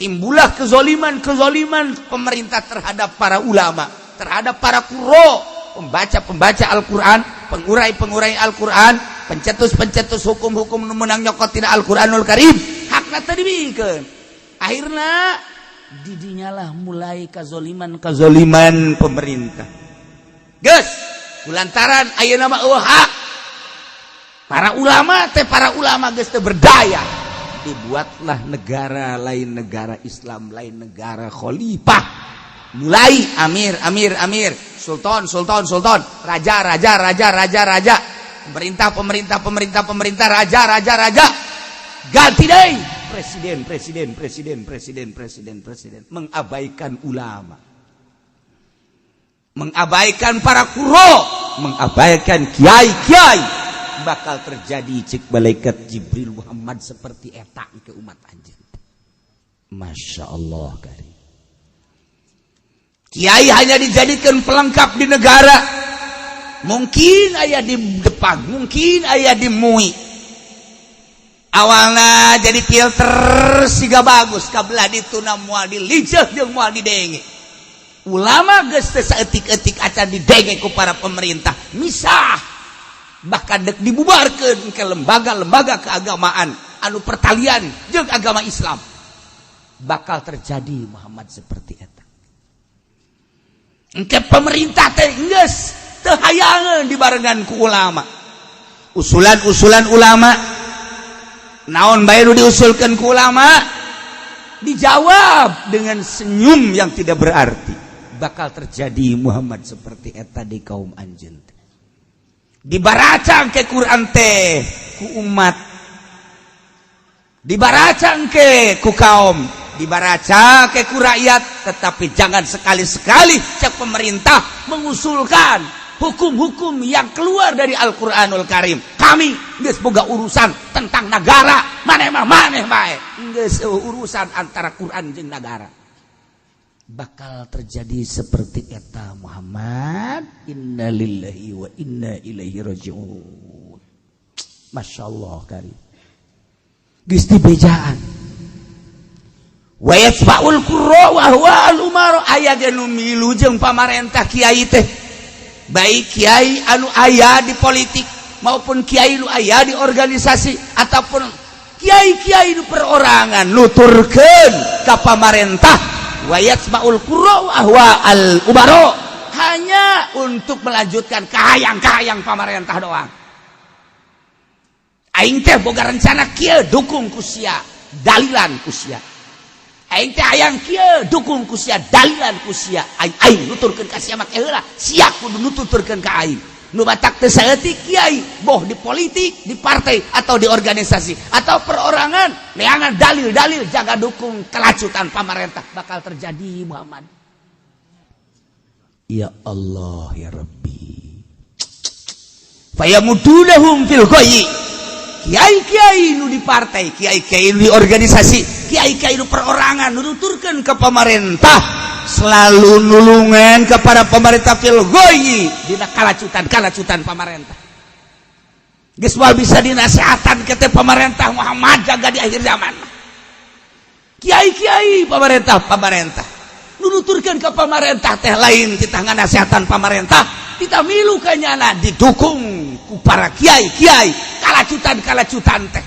Timbullah kezoliman-kezoliman pemerintah terhadap para ulama, terhadap para qurro, pembaca-pembaca Al-Quran, pengurai-pengurai Al-Quran, pencetus-pencetus hukum-hukum nu menang nyokot tina Al-Quranul Karim. Hakna teu dibikeun. Akhirna didinyalah mulai kazoliman-kazoliman pemerintah. Geus, lantaran ayeuna mah euweuh hak para ulama teh, para ulama geus teu berdaya, dibuatlah negara lain, negara Islam lain, negara khalifah. Mulai amir, amir, amir, sultan, sultan, sultan, raja, raja, raja, raja, raja, pemerintah, pemerintah, pemerintah, pemerintah, raja, raja, raja, ganti deh presiden, presiden, presiden, presiden, presiden, presiden, mengabaikan ulama, mengabaikan para qurro, mengabaikan kiai-kiai. Bakal terjadi, cek malaikat Jibril Muhammad, seperti eta ke umat anjeun. Masya Allah kari. Kiai hanya dijadikan pelengkap di negara. Mungkin aya di depan, mungkin aya di MUI. Awalnya jadi filter siga bagus, kabelah dituna moal diliceh jeung moal didenge. Ulama geus teu saeutik-eutik acan didenge ku para pemerintah, misah, bahkan dek dibubarkan ke lembaga-lembaga keagamaan anu pertalian jeung agama Islam. Bakal terjadi, Muhammad, seperti eta. Engke pemerintah teh geus teu hayangeun dibarengan ku ulama. Usulan-usulan ulama, naon bae nu diusulkeun ku ulama, dijawab dengan senyum yang tidak berarti. Bakal terjadi, Muhammad, seperti eta di kaum anjeun. Dibaracang ke Quran teh ku umat, dibaracang ke ku kaum, dibaraca ke ku rakyat, tetapi jangan sekali-sekali, cek pemerintah, mengusulkan hukum-hukum yang keluar dari Al-Qur'anul Karim. Kami geus boga urusan tentang negara, maneh mah maneh bae, geus urusan antara Quran jeung negara. Bakal terjadi seperti eta, Muhammad. Innalillahi wa inna ilaihi rajiun. Masya Allah kari. Geus dibejaan wa yatba'ul qurra wa huwa al umara. Aya ge nu milu jeung pamarentah. Kiai teh, baik kiai anu aya di politik maupun kiai nu aya di organisasi ataupun kiai-kiai nu perorangan, nuturkeun ka pamarentah. Wa yatba'ul qurra wa huwa al umara, hanya untuk melanjutkan kahayang-kahayang pamarentah doang. Aing teh boga rencana kieu, dukung ku sia, dalilan ku sia. Aing teh hayang kieu, dukung ku sia, dalilan ku sia. Aing aing nuturkeun ka sia make heula, sia kudu nuturkeun ka aing. Nu batak teh saeutik kiai, boh di politik, di partai, atau di organisasi atau perorangan, neangan dalil-dalil jaga dukung kelacutan pamarentah. Bakal terjadi, Muhammad. Ya Allah ya Rabbi. Fayamudunahum fil ghayyi. Kiai-kiai nu di partai, kiai-kiai nu di organisasi, kiai-kiai nu perorangan nuturkeun ke pemerintah, selalu nulungan kepada pemerintah, fil ghayyi, dina kalacutan kalacutan pemerintah. Geus moal bisa dinasehatan ke pemerintah, Muhammad. Jaga di akhir zaman kiai-kiai, pemerintah pemerintah nuturkeun ke pemerintah teh lain kita nganasehatan pemerintah, kita milu kanyana didukung ku para kiai-kiai. Kalacutan kalacutan teh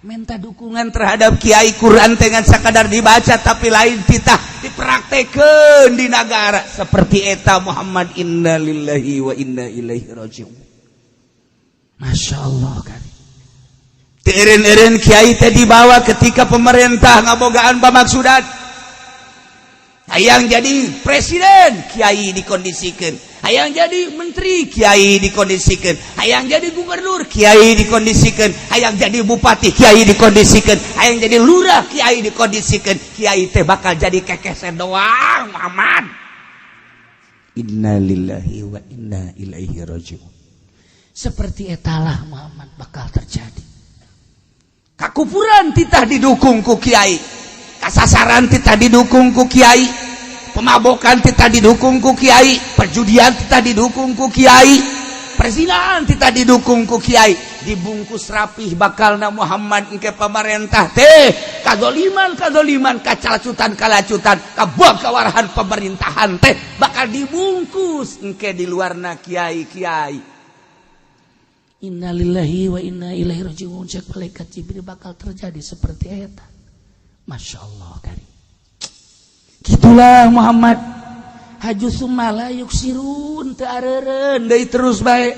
minta dukungan terhadap kiai. Quran dengan sakadar dibaca, tapi lain kita dipraktekan di negara seperti eta, Muhammad. Innalillahi wa inna ilaihi rajiun. Masya Allah kan. Eureun-eureun kiai teh dibawa ketika pemerintah ngabogaan pamaksudan hayang jadi presiden, kiai dikondisikan. Hayang jadi menteri, kiai dikondisikan. Hayang jadi gubernur, kiai dikondisikan. Hayang jadi bupati, kiai dikondisikan. Hayang jadi lurah, kiai dikondisikan. Kiai teh bakal jadi kekesen doang, Muhammad. Innalillahi wa inna ilaihi rajiun. Seperti etalah, Muhammad, bakal terjadi. Kakufuran titah didukung ku kiai, kasasaran titah didukung ku kiai, pemabokan titah didukung ku kiai, perjudian titah didukung ku kiai, perzinahan titah didukung ku kiai. Dibungkus rapih bakalna Muhammad engke pamarentah teh kadoliman kadoliman, kacalacutan kalacutan, kabuang kawarahan pemerintahan teh bakal dibungkus engke di luarna kiai-kiai. Innalillahi wa inna ilaihi rajiun. Cek malaikat Jibril, bakal terjadi seperti eta. Masya Allah kari. Gitulah Muhammad. Haju sumala yuksirun, teu areureun deui, terus bae.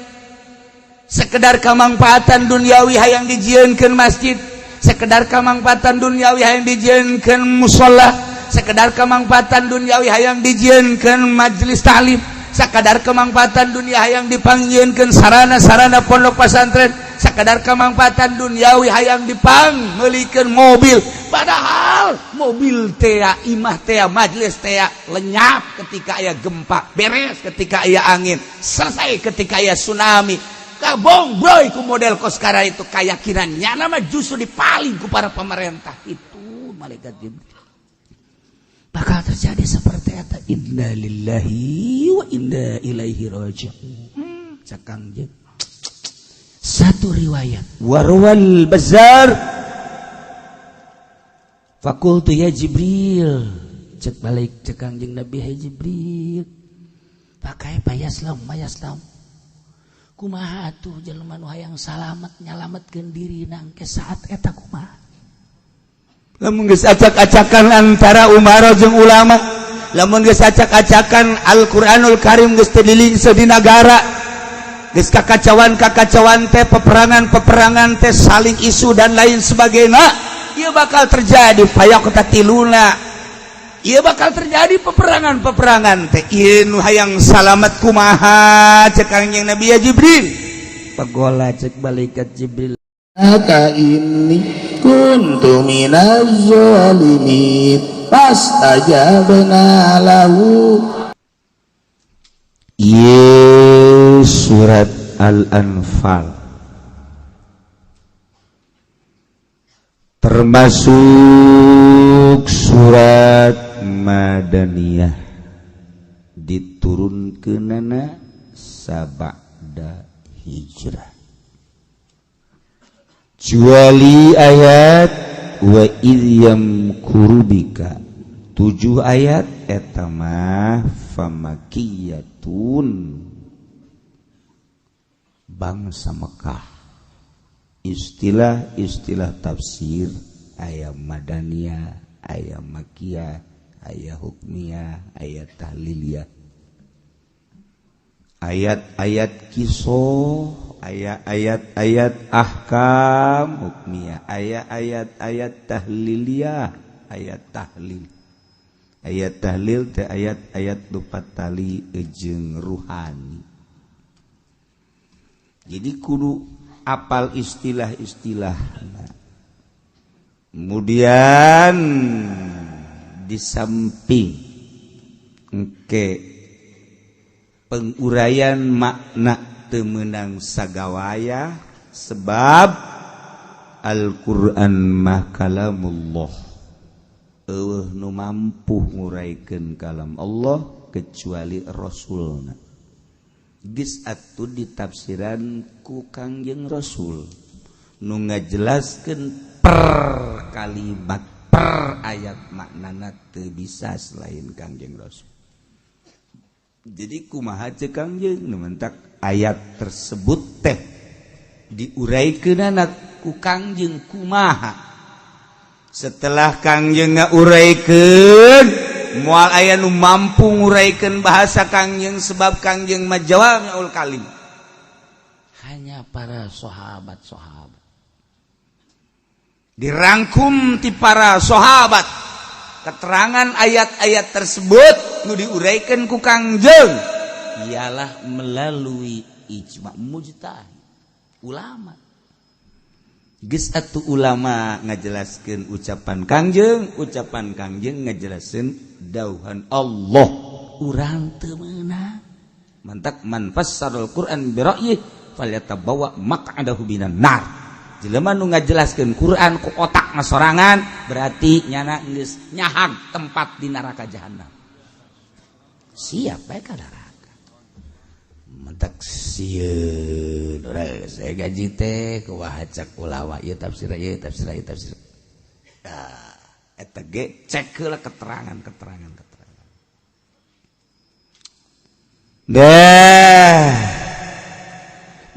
Sekedar kamangfaatan duniawi hayang dijieunkeun masjid, sekedar kamangfaatan duniawi hayang dijieunkeun musholla, sekedar kamangfaatan duniawi hayang dijieunkeun majelis taklim, sakadar kemangfaatan dunia hayang dipangjieunkeun sarana-sarana pondok pesantren, sakadar kemangfaatan duniawi hayang dipangmeulikeun mobil. Padahal mobil tea, imah tea, majelis tea lenyap ketika aya gempa, beres ketika aya angin, selesai ketika aya tsunami. Kabong bro ku model koskara itu. Keyakinannya nama justru dipaling ku para pemerintah itu. Malaikat Jibril, bakal terjadi seperti eta. Innalillahi wa inna ilaihi raji'un. Cek Kangjeng, satu riwayat warwal Bazar, faqultu ya Jibril, cek balik cek Kangjeng Nabi, hai Jibril, pakai payaslam mayaslam, kumaha atuh jelema nu hayang salamet, nyalametkeun diri nangke saat eta kumaha? Lamun geus acak-acakan antara umaro jeung ulama, lamun geus acak-acakan, Al-Qur'anul Karim geus teu dilingse di nagara, geus kakacauan-kakacauan teh, peperangan-peperangan teh, saling isu dan lain sebagainya, ieu bakal terjadi fayaqtatiluna, ieu bakal terjadi peperangan-peperangan teh. Ieu nu hayang salamet kumaha? Cek Kangjeng Nabi, ya Jibril. Pagola cek malaikat Jibril. Inni kuntu minaz zalimin fastajabna lahu. Ieu surat Al-Anfal termasuk surat Madaniyah, diturunkeunana sabada hijrah, kecuali ayat wa idz yamkurubika tujuh ayat, eta mah famakiyatun, bangsa Mekah. Istilah-istilah tafsir aya madaniyah, aya makiyah, aya hukmiyah, aya tahliliyah, ayat-ayat kisoh, aya ayat-ayat ahkam hukmiyah, aya ayat-ayat tahliliyah, ayat tahlil, ayat tahlil teh ayat-ayat lupa tali jeung ruhani. Jadi kudu apal istilah-istilah. Kemudian di samping engke penguraian makna teu meunang sagawaya, sebab Al-Qur'an mah kalamullah, eueuh nu mampu nguraikeun kalam Allah kecuali Rasulna. Geus atuh ditafsiran ku Kangjeng Rasul nu ngajelaskeun per kalimat, per ayat maknana teu bisa selain Kangjeng Rasul. Jadi kumaha cek Kangjeng nu mentak ayat tersebut teh diuraikeunana ku Kangjeng kumaha? Setelah Kangjeng ngauraikeun, moal aya nu mampu nguraikeun bahasa Kangjeng, sebab Kangjeng mah jawamiul kalim. Hanya para sahabat-sahabat, dirangkum ti para sahabat keterangan ayat-ayat tersebut nu diuraikan ku Kangjeng ialah melalui ijma mujtahid ulama. Geus atuh ulama ngajelaskeun ucapan Kangjeng, ucapan Kangjeng ngajelaskeun dauhan Allah, urang teu meunang. Mantak man fassarul Quran bi ra'yih falyatabawwa maq'adahu minan nar. Jelema nu ngajelaskeun Quran ku otak sorangan berarti nyana geus nyahag tempat di neraka jahanam, siap bae ka neraka. Mentak sieun urang saya gaji teh kumaha cak ulama ieu tafsir ieu tafsir ieu tafsir. Nah, eta ge cek heula keterangan-keterangan keterangan. Dah.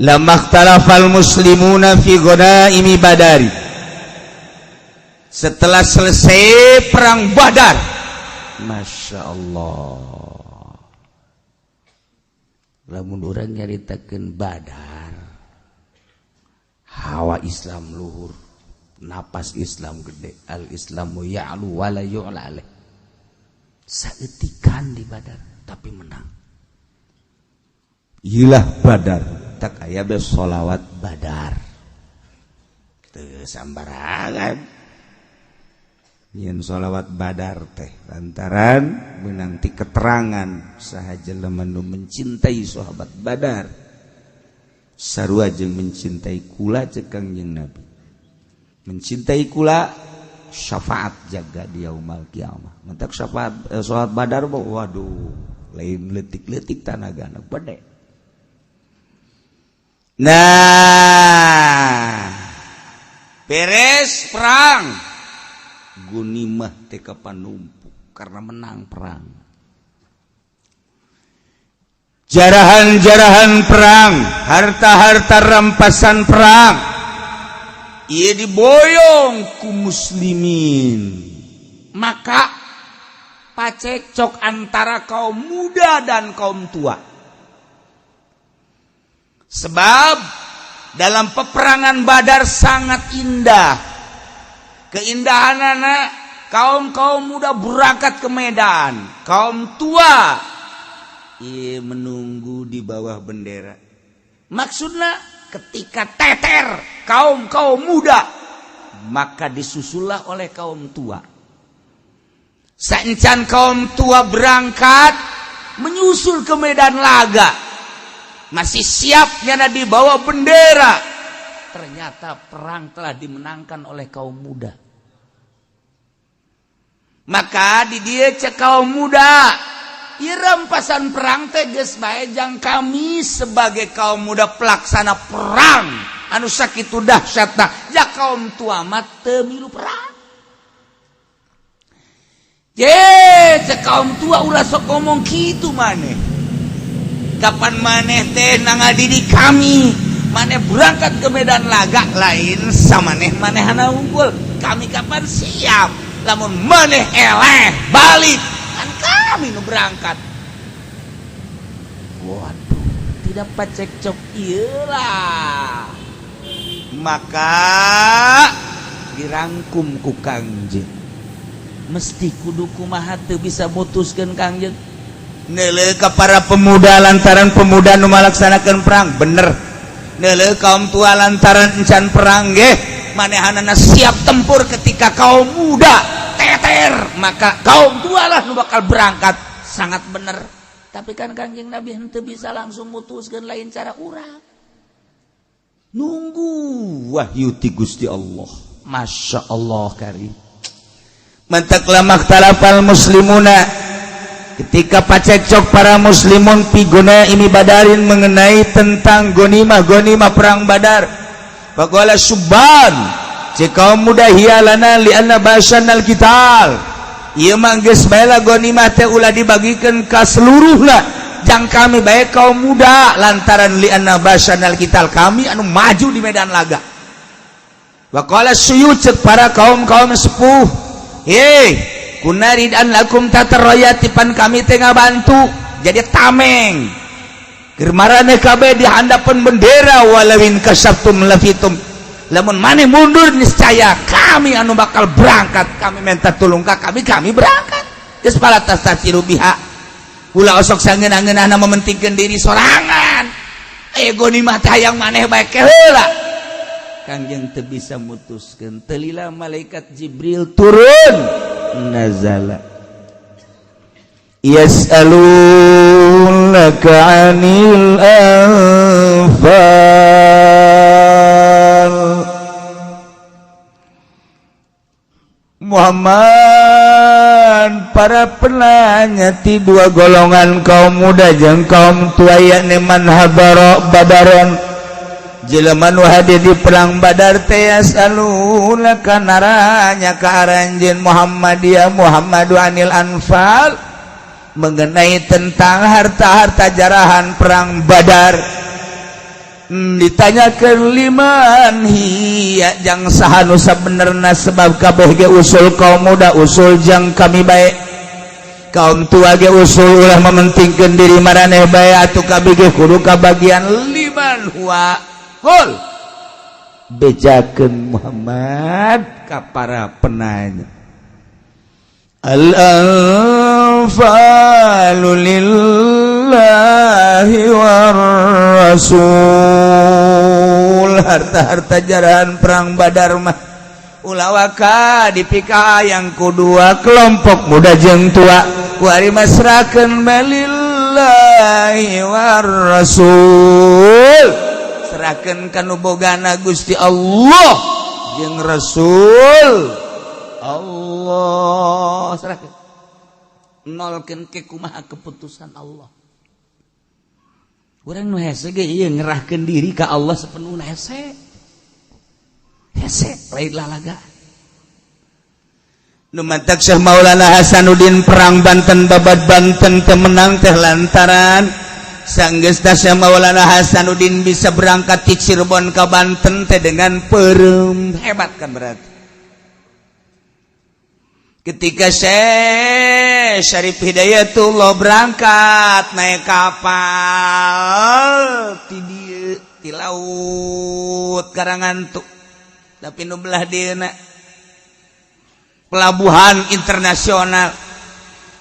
Lamma ikhtalafal muslimuna fi ghanaimi Badari. Setelah selesai perang Badar, Masya Allah, lamun urang nyaritakeun Badar, hawa Islam luhur, napas Islam gede, al Islamu ya'lu wala yu'la alaih. Saeutikan di Badar tapi menang. Iyalah Badar, tak aya be sholawat Badar. Teu sambarangan. Nyin sholawat Badar teh lantaran menang ti keterangan saha jelema nu mencintai sahabat Badar sarua jeung mencintai kula ceuk Kangjeng Nabi. Mencintai kula syafaat jaga di yaumul kiamah. Mentak syafaat sahabat Badar waduh lain leutik-leutik tanagana gede. Nah, beres perang gunimah teh kapan numpuk karena menang perang. Jarahan-jarahan perang, harta-harta rampasan perang, ia diboyong ku muslimin. Maka pacekcok antara kaum muda dan kaum tua. Sebab dalam peperangan Badar sangat indah. Keindahan anak kaum-kaum muda berangkat ke medan, kaum tua ia menunggu di bawah bendera. Maksudnya ketika teter kaum-kaum muda, maka disusullah oleh kaum tua. Saencan kaum tua berangkat menyusul ke medan laga, masih siap nyana di bawah bendera. Ternyata perang telah dimenangkan oleh kaum muda. Maka di dia cek kaum muda, rampasan perang teh geus bae jang kami sebagai kaum muda pelaksana perang anu sakitu dahsyatna, ja kaum tua mah teu milu perang. Je cek kaum tua, ulah sok ngomong kitu maneh. Kapan maneh teh ngadidik kami, maneh berangkat ke medan laga lain samaneh manehana unggul. Kami kapan siap lamun maneh eleh balik kan kami nu berangkat. Waduh, tidak pacekcok iyalah. Maka dirangkum ku Kangjeng, mesti kudu kumaha teu bisa mutuskeun Kangjeng. Neuleuh ka para pemuda lantaran pemuda nu malaksanakeun perang bener, neuleuh kaum tua lantaran encan perang ge manehanana siap tempur. Ketika kaum muda teter, maka kaum tua lah nu bakal berangkat, sangat bener. Tapi kan Kangjeng Nabi henteu bisa langsung mutuskeun, lain cara urang, nunggu wahyu ti Gusti Allah. Masya Allah karim. Mantak lamakhtalafal muslimuna, ketika pacekcok para muslimun fi ghanaimi Badarin, mengenai tentang gonimah gonimah perang Badar. Faqala syubban, cek kaum muda, hiya lana lianna basyarnal qital, ieu mah geus bae lah gonimah teh ulah dibagikeun ka seluruhna, jang kami bae kaum muda lantaran lianna basyarnal qital, kami anu maju di medan laga. Waqala syuyukh, cek para kaum-kaum sepuh, hei, kunna rid'an lakum tahta royati, pan kami teh ngabantu jadi tameng keur maraneh kabeh di handapan bendera. Walawin kasabtum lafitum, lamun maneh mundur niscaya kami anu bakal berangkat, kami minta tolong ka kami, kami berangkat. Geus fala tasta'tsiru biha, ulah osok sangeunah-ngeunahna mementingkeun diri sorangan, ego ni mah hayang maneh bae heula. Kangjeng teu bisa mutuskeun. Telila malaikat Jibril turun, nazala yas'alunaka 'anil anfal. Muhammad, Para penanya ti dua golongan, kaum muda jeung kaum tua, yakni man hadara badaron, jelema nu hadir di perang Badar teh, yasaluna naranya ka aranjeun Muhammadiyah Muhammadu anil anfal, mengenai tentang harta-harta jarahan perang Badar. Ditanyakan liman hiya, jang saha nu sabenerna, sebab kabeh ge usul, kaum muda usul jang kami bae, kaum tua ge usul, ulah mementingkeun diri maraneh bae, atuh kabeh ge kudu kabagian. Liman huwa, qul, bejakeun Muhammad ka para penanya, al anfalu lillahi war rasul. Harta-harta jarahan perang Badar mah ulah waka dipikahayang ku dua kelompok, muda jeung tua, kuari masrakeun lillahi war rasul, serahkeun ka nu bogana Gusti Allah jeung Rasul Allah, serahkeun, nolkeun ke kumaha keputusan Allah. Urang nu hese ge ieu ngerahkeun diri ka Allah sepenuhna hese, hese, lain lalaga. Nu mantak Syekh Maulana Hasanuddin perang Banten, babat Banten teu menang teh lantaran sanggeus Syekh Maulana Hasanuddin bisa berangkat ti Cirebon ka Banten teh dengan peureum. Hebat kan berarti? Ketika Syekh Syarif Hidayatullah berangkat naik kapal ti dieu, ti laut Karangantu, tapi nu belah dieuna pelabuhan internasional,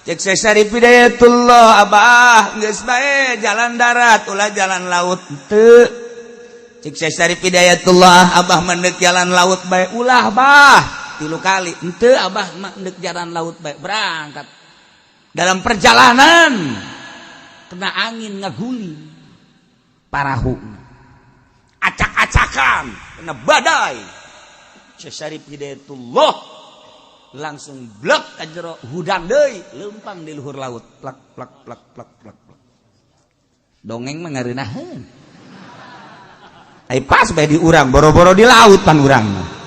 cek Syekh Syarif Hidayatullah, "Abah, geus bae jalan darat, ulah jalan laut." Teu. Cek Syekh Syarif Hidayatullah, "Abah mendek jalan laut bae." "Ulah, Bah." Tilu kali, "Henteu, Abah mah endek jalan laut bae." Berangkat, dalam perjalanan kena angin, ngaguling parahu, acak-acakan, kena badai. Syekh Syarif Hidayatullah langsung blek ka jero, hudang deui, leumpang di luhur laut, plak plak plak plak plak plak. Dongeng mah ngareunaheun. Ai pas bae di urang, boro-boro di laut, pan urang mah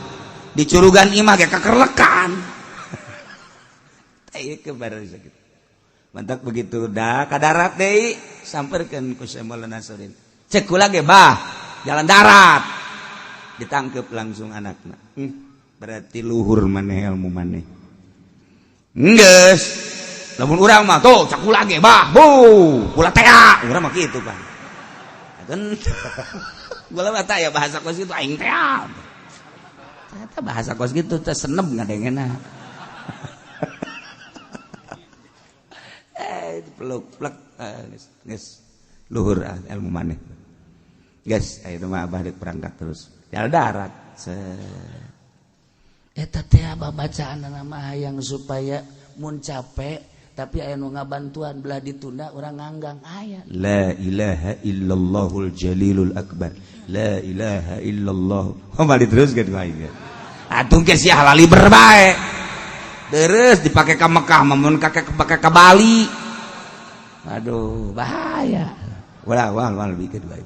di curugan imah ge kakerlekan. Ieu kebar sakit. Mantak begitu dah ka darat deui, samperkeun ku Syekh Maulana Hasanuddin. Cek kula ge, Bah, jalan darat. Ditangkep langsung anakna. Berarti luhur maneh, ilmu maneh. Geus. Lamun urang mah tuh, cek kula ge, Bah, bu, kula tea, urang mah kitu pan. Kan kula mah ya bahasa kos itu aing tea. Ternyata bahasa kos gitu teh senep ngadengena. Eh, peluk plek, geus geus luhur ah, ilmu maneh. Geus, ayo mah Abah dek berangkat terus. Jalan darat. Eta teh abah bacaan nama hayang supaya mun capek tapi aya nu ngabantuan, belah ditunda, urang nganggang aya. La ilaha illallahul jalilul akbar. La ilaha illallah. Oh, balik terus gitu aing. Atuh ge sia halali berbae. Terus dipake ka Mekah, mun kakek kepake ka Bali. Aduh, bahaya. Wala wal wal bikin bae.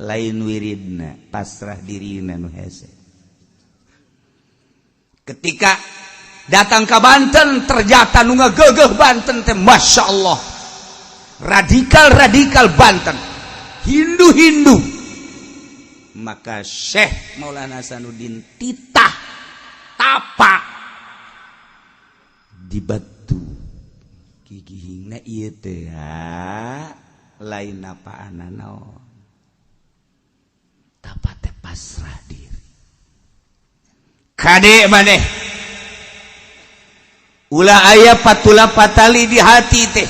Lain wiridna, pasrah dirina nu hese. Ketika datang ke Banten, ternyata nu ngagegeh Banten teh Masya Allah, radikal-radikal Banten, Hindu-Hindu. Maka Syekh Maulana Hasanuddin titah tapa di batu gigihingna ieu teh lain apaan naon, tapa teh pasrah diri. Kade maneh ulah aya patula patali di hati teh.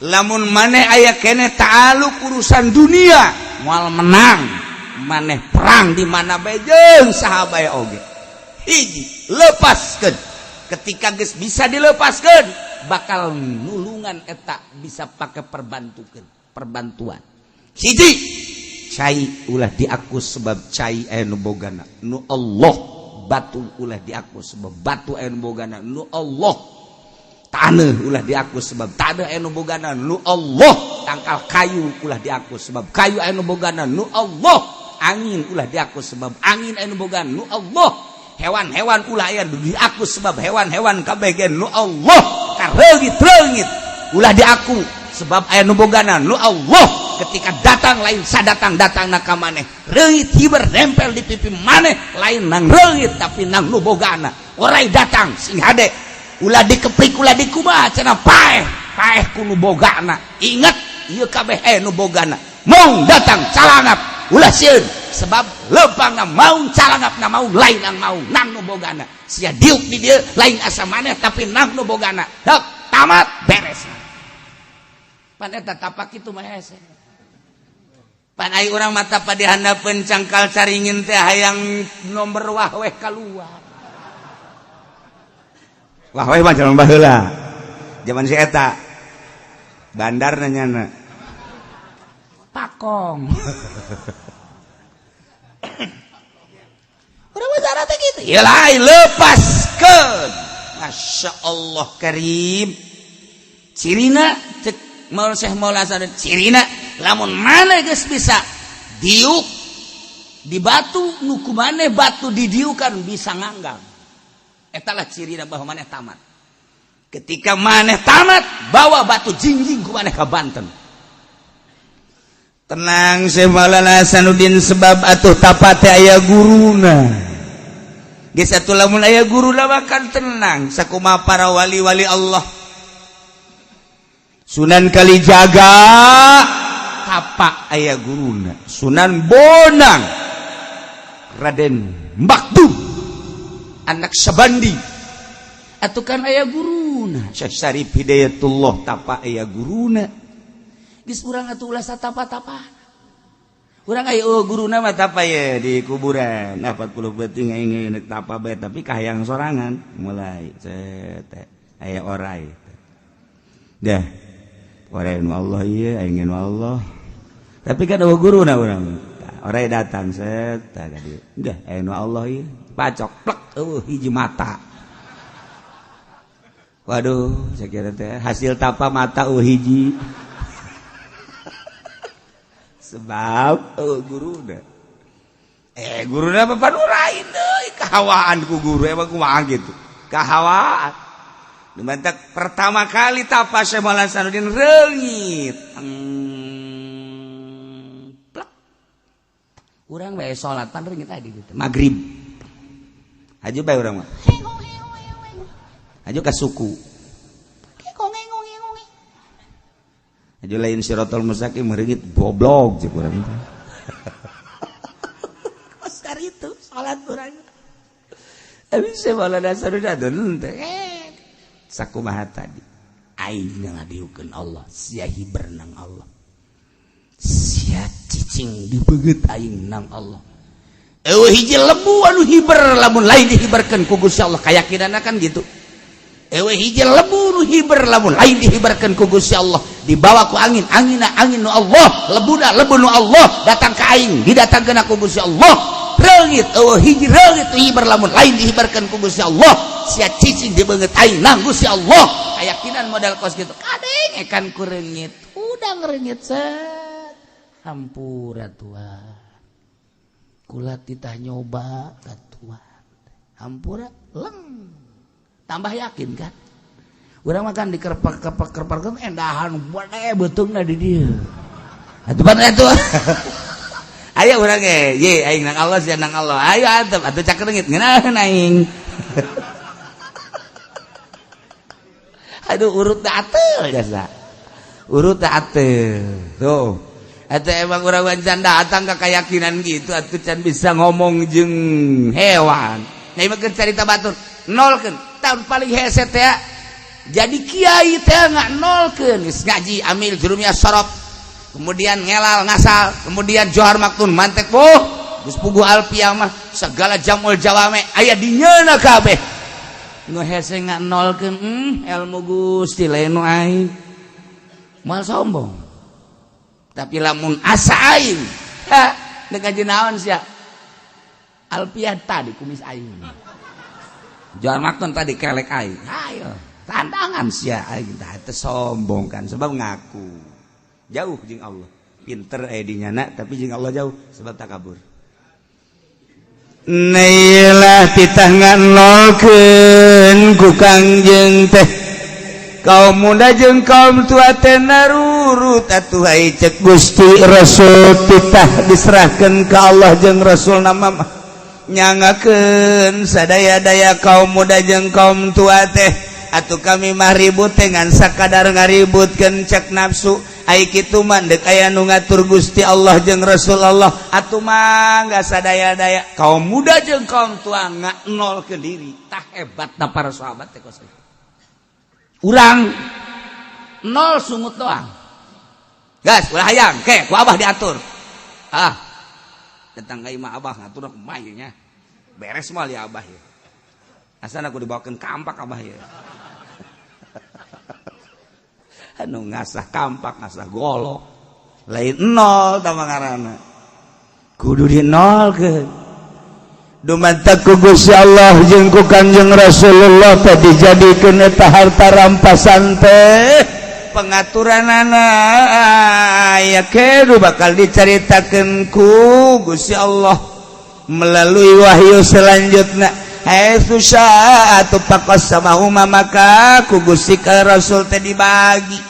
Lamun maneh aya keneh ta'aluk urusan dunia, moal menang maneh perang di mana bae jeung saha bae oge. Hiji, lepaskeun. Ketika geus bisa dilepaskeun, bakal nulungan eta bisa pakai perbantukeun, perbantuan. Hiji, cai ulah diaku, sebab cai aya nu bogana nu Allah. Batu ulah diaku sebab batu aya nu bogana nu Allah. Taneuh ulah diaku sebab taneuh aya nu bogana nu Allah. Tangkal kayu ulah diaku sebab kayu aya nu bogana nu Allah. Angin ulah diaku sebab angin aya nu bogana nu Allah. Hewan-hewan ulah aya diaku sebab hewan-hewan kabeh ge nu Allah. Kareungit-reungit ulah diaku sebab aya nu bogana nu Allah. Ketika datang lain sadatang-datang na ka maneh, reungit hiber nempel di pipi maneh lain nang reungit tapi nang nu bogana. Orai datang sing hade, ulah dikeplik, ulah dikumaha cenah, paeh paeh ku nu bogana. Ingat ieu kabeh aya nu bogana. Maung datang calangap ulah sieun sebab lempangna maung, calangapna maung lain nang maung, nang nu bogana. Sia diuk di dieu lain asa maneh tapi nang nu bogana. Hep, tamat, beres. Pan eta tapak itu mah hese. Pan ai urang mata pa dihandapeun cangkal caringin teh hayang nomor wah weh keluar. Wah weh mah jaman baheula. Jaman si eta. Bandar nanyana. Pakong. Urang mah cara teh kitu. Ieu lain lepaskeun. Masya Allah Karim. Cirina cek Maul Syekh Maulana Hasanuddin, cirina lamun maneh geus bisa diuk di batu nu ku maneh batu didiukan bisa nganggang, eta lah cirina bahwa maneh tamat. Ketika maneh tamat, bawa batu jingjing ku maneh ka Banten. Tenang Syekh Maulana Hasanuddin, sebab atuh tapa teh aya guruna. Geus atuh lamun aya guruna mah kan tenang sakumaha para wali-wali Allah. Sunan Kalijaga tapa aya guruna, Sunan Bonang, Raden Makdum anak Sabandi atuh kan aya guruna, Syekh Syarif Hidayatullah tapa aya guruna. Geus urang atuh ulah satapa-tapa. Urang aya oh guruna mah tapa ye di kuburan. Nah 40 beuting aing nek tapa bae tapi kahayang sorangan mulai cet aya orai. Dah orai nu Allah ieu aing nu Allah. Tapi kan eueuh guruna urang. Orai datang set tah ka dieu. Dah aya nu Allah ieu. Pacok plek eueuh hiji mata. Waduh, saya kira teh hasil tapa mata eueuh hiji. Sebab eueuh guruna. Guruna apa panurain deui kahawaan ku guru emang kumaha gitu. Kahawaan. Dimantak pertama kali tapa Syekh Maulana Hasanuddin reungit. Plek. Urang bae salat pan reungit tadi gitu. Magrib. Haju bae urang mah. Haju ka suku. Haju lain siratal mustaqim meringit goblok cek urang teh. Kos itu salat urang. Tapi Syekh Maulana Hasanuddin teh sakumaha tadi aing ngadiukeun Allah, sia hiber nang Allah, sia cicing dibeungeut aing nang Allah. Eueuh hiji lebu anu hiber lamun lain dihiberkeun ku Gusti Allah, kayakinanna kan gitu. Eueuh hiji lebu nu hiber lamun lain dihiberkeun ku Gusti Allah, dibawa ku angin, anginna angin nu Allah, lebuna lebu nu Allah, datang ka aing didatangkeun ku Gusti Allah. Reungit eueuh hiji reungit nu hiber lamun lain dihiberkeun ku Gusti Allah, sia cicing dibeungeut aing nang Gusti Allah. Kayakinan modal kos gitu kadeng ekan ku reungit udah reungit set hampura Tuhan, kula titah nyoba ka Tuhan, hampura leng tambah yakin kan. Urang makan di kerpak kerpak kerpak endahan buat beutungna di dieu atuh pan atuh. Ayo urang ge ye aing nang Allah, sia nang Allah, ayo atuh atuh cak reungit ngeunaheun aing. Aduh urut atel jasa urut atel tuh atau emang urang can datang ke keyakinan gitu atuh can bisa ngomong jeung hewan. Nah ieu mah carita batur nolkeun tahun paling hese teh jadi kiai teh nggak nolkeun geus ngaji amil jurumiyah sorop kemudian ngelal ngasal kemudian johar maktun mantek boh geus puguh alfiah mah segala jamul jawame aya di nyeuna kabeh. Nu hese nggak nolkeun ilmu Gusti lain nu aing moal sombong. Tapi lamun asa aing ha deuk ngaji naon sia. Alpiah tadi kumis aing. Jual makan tadi kelek aing. Ayo, tantangan sia aing tah teu sombong kan, sebab ngaku. Jauh jeung Allah. Pinter di nyana tapi jeung Allah jauh sebab takabur. Nailah titah nganolkeun ku Kangjeng teh kaum muda jeung kaum tua teh narurut atuh ai cek Gusti Rasul, titah diserahkeun ka Allah jeung Rasul nama mah nyangakeun sadaya-daya kaum muda jeung kaum tua teh. Atuh kami mah ribut teh ngan sakadar ngaributkeun cek nafsu. Ai kitu mah deuk aya nu ngatur Gusti Allah jeung Rasul Allah, atuh mangga sadaya-daya kaum muda jeung kaum tua nganolkeun diri. Tah, hebatna para sahabat teh kos urang nol sungut doang. Gas ulah hayang ke ku abah diatur. Ah, datang ka imah abah ngatur kumaha nya, beres moal ya abah ya, asana aku dibawakeun kampak abah ya. Anu ngasah kampak, ngasah golok, lain nol tah ngaranna, kudu di nolkeun. Dumatak ku Gusti Allah jeung ku Kanjeng Rasulullah teh dijadikeun eta harta rampasan teh pengaturanana ya kedu bakal dicaritakeun ku Gusti Allah melalui wahyu selanjutnya. Haitsu sya'atu faqassamahuma, maka ku Gusti ka Rasul teh dibagi,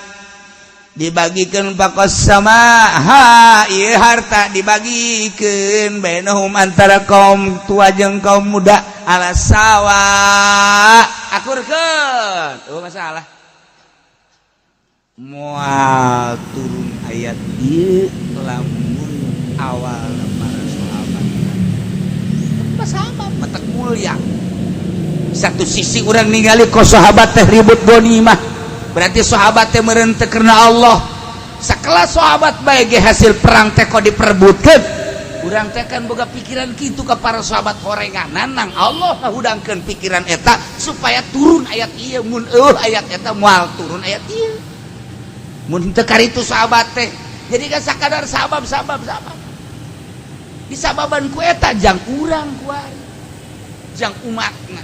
dibagikan. Faqassama ha, ieu harta dibagikeun bainahum antara kaum tua jeung kaum muda ala sawa, akurkeun. Oh, masalah Moal turun ayat ieu lamun awal para sahabat. Sahabat matak mulia. Satu sisi orang ningali kok sahabat teh ribut gonimah, berarti sahabat teh meureun teu karena Allah. Sakelas sahabat bae ge hasil perang teh kok diperebutkeun. Urang teh kan boga pikiran kitu ka para sahabat horenganan, nang Allah ngahudangkeun pikiran eta supaya turun ayat ieu. Mun eueuh ayat eta, moal turun ayat ieu mun teu karitu sahabat teh. Jadi kan sakadar sabab, sabab, sabab, disababan ku eta jang urang kuari, jang umatna.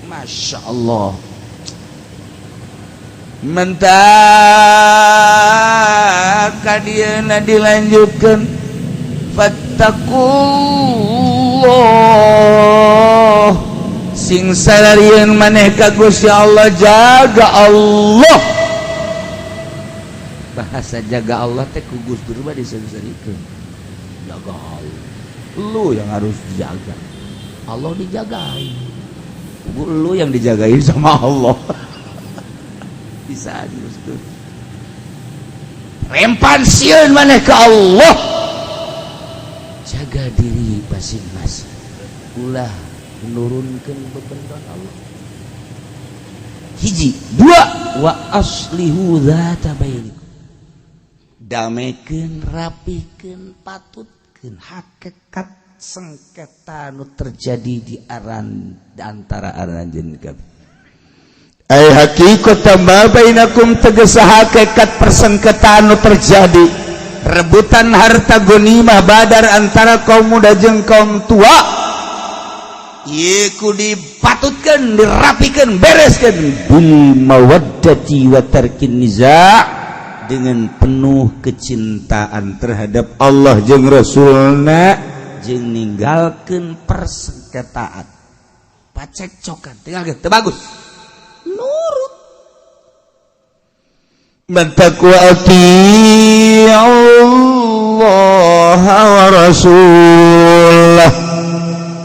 Masya Allah, mentah kadieuna dilanjutkan, fattaqullah, sing sararieun maneh ka Gusti Allah, jaga Allah. Bahasa jaga Allah teh ku Gus Dur mah diseri-serikeun, jaga Allah, lu yang harus dijaga. Allah dijagain, lu yang dijagain sama Allah. Bisa Gus Dur rempan sieun maneh ke Allah, jaga diri masing-masing, ulah menurunkan bebendan Allah. Hiji, dua, wa aslihu dzata bainikum, damekeun, rapihkeun, patutkeun hakikat sengketa nu terjadi di aran di antara aranjeun kabeh. Ay hakikat ma bainakum, tegese hakikat persengketaan nu terjadi rebutan harta gonimah Badar antara kaum muda jeung kaum tua ieu ku dipatutkeun, dirapikeun, bereskeun bil mawaddati wa tarkin niza', dengan penuh kecintaan terhadap Allah jeung Rasulna jeung ninggalkeun persengketaan, pacekcokan. Tinggal teu bagus, nurut. Mantak wa Allah wa rasulah,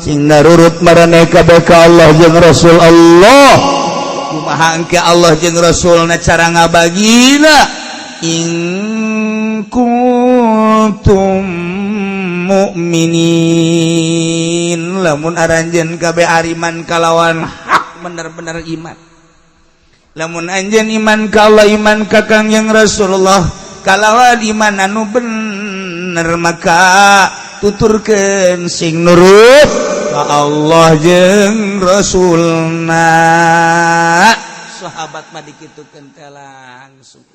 sing narurut maraneh kabeh ka Allah jeung Rasul Allah. Kumaha engke Allah jeung Rasulna cara ngabagina? In kuntum mukminin, lamun aranjeun kabeh ariman kalawan hak, bener-bener iman. Lamun anjeun iman ka Allah, iman ka Kangjeng Rasulullah kalawan iman anu bener, maka tuturkeun sing nurut ka Allah jeung Rasulna. Sahabat mah dikitukeun teh langsung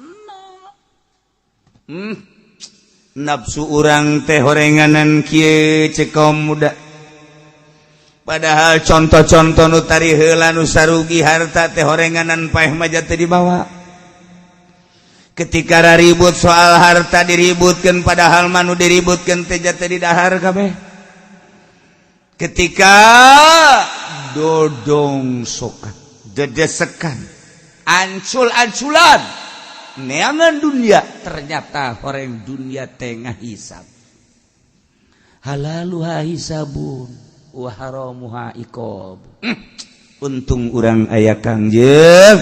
Nafsu urang teh horenganan kieu, cek kaum muda. Padahal contoh-contoh nu tari heula nu sarugi harta teh horenganan paeh mah teh dibawa. Ketika ribut soal harta diributkan, padahal mah nu diributkan teh jatuh di dahar kabeh. Ketika dodong sokat dedesekan ancul-anculan neangan dunia, ternyata orang dunia tengah hisab halaluha hisabun wa haramuha iqab. Untung urang aya Kangjeng,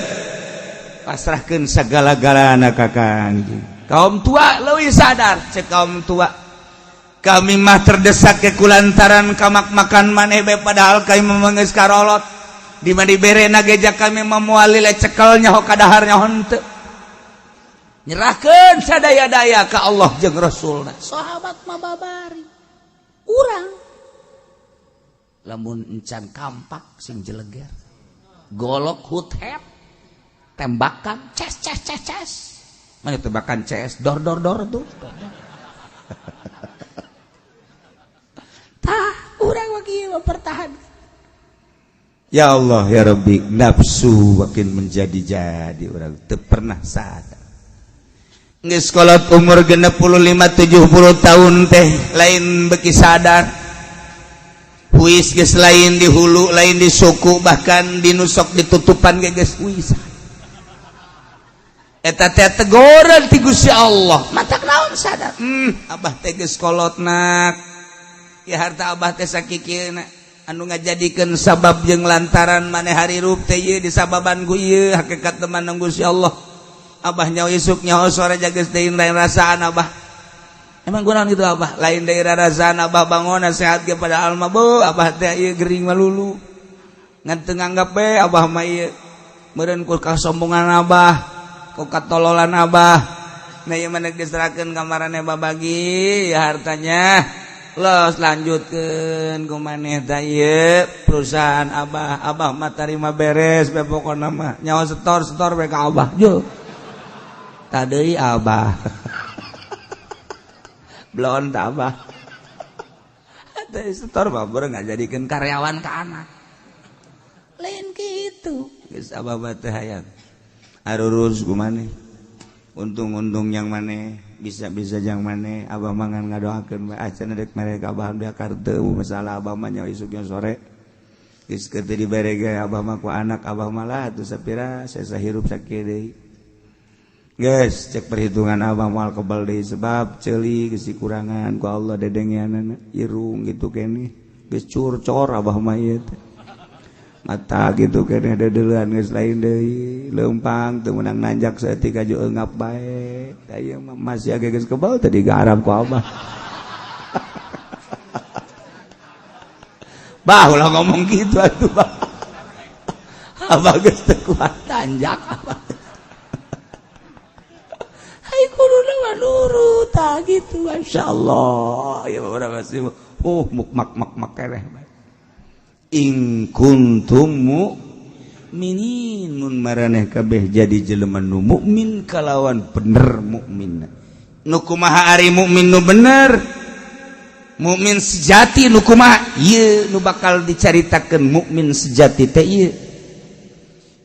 pasrahkeun segala-galana ka Kangjeng. Kaum tua leuwih sadar. Cek kaum tua, kami mah terdesak ke kulantaran kamak makan maneh bae, padahal kami mah geus karolot. Di mana dibere geja kami mah moal lile cekel, nyaho kadaharnya henteu. Nyerahkeun sadaya-daya ka Allah jeung Rasulna. Sahabat mah babari, urang lamun encan kampak sing jeleger, golok hut het, tembakan ces ces ces ces. Mana tembakan CS? Dor dor dor tuh. Tah, urang lagi mempertahankan. Ya Allah ya Rabbi, nafsu makin menjadi-jadi, orang teu pernah sadar. Geus kolot umur 65 70 tahun teh lain beki sadar. Huis geus lain di hulu, lain di suku, bahkan di nusok ditutupan ge geus huis. Eta teh teguran ti Gusti Allah. Matak naon sadar? Abah teh geus kolotna. Ya harta abah teh sakikieuna anu ngajadikeun sabab jeung lantaran maneh harirup teh ieu disababan ku ieu hakikat teman Gusti Allah. Abah nyaho isuk nyaho sore geus deui lain rasaan abah. Emang kunaon gitu abah? Lain daerah rasaan abah bangun sehat ge pada alma bu abah teh ieu gering malulu. Ngan teu nganggap we abah mah ieu. Meureun ku kasombongan abah, ku katololan abah. Nah ieu mah diserahkeun ka maraneh babagi ya hartanya. Los lanjutkeun ku maneh tah ieu perusahaan abah. Abah mah tarima beres be pokona mah. Nyawa setor-setor we ka abah. Yo. Tah deui abah. Belon tak abah. Teh setor mah baru ngajadikeun karyawan ka anak. Lain gitu. Geus abah mah teh hayang. Arurus ku maneh. Untung-untung yang maneh, bisa-bisa yang maneh, abah mah ngan ngadoakeun bae acan rek mereka abah biakar teu masalah abah mah nyawa isuknya sore. Geus keur teu dibere ge abah mah ku anak abah mah lah atuh sapira sesa hirup sakieu deui. Geus cek perhitungan abah moal kebal deui sebab ceuli geus dikurangan ku Allah dedengeanana irung gitu keneh geus curcor abah mah ieu teh. Mata gitu keneh dedeuleun geus lain deui leumpang teu meunang nanjak saeutik aju eungap bae. Da ieu mah masih age geus kebal teh digarap ku abah. Bah ulah ngomong gitu atuh bah. Abah geus teu kuat tanjak abah. Hai kuduna mah nurut tah gitu. Masyaallah ya urang masih muk mak mak mak keneh. In kuntum mukminin mun maraneh kabeh jadi jelema nu mukmin kalawan bener mukmin. Nu kumaha ari mukmin nu bener? Mukmin sejati nu kumaha? Ieu nu bakal dicaritakeun mukmin sejati teh ieu.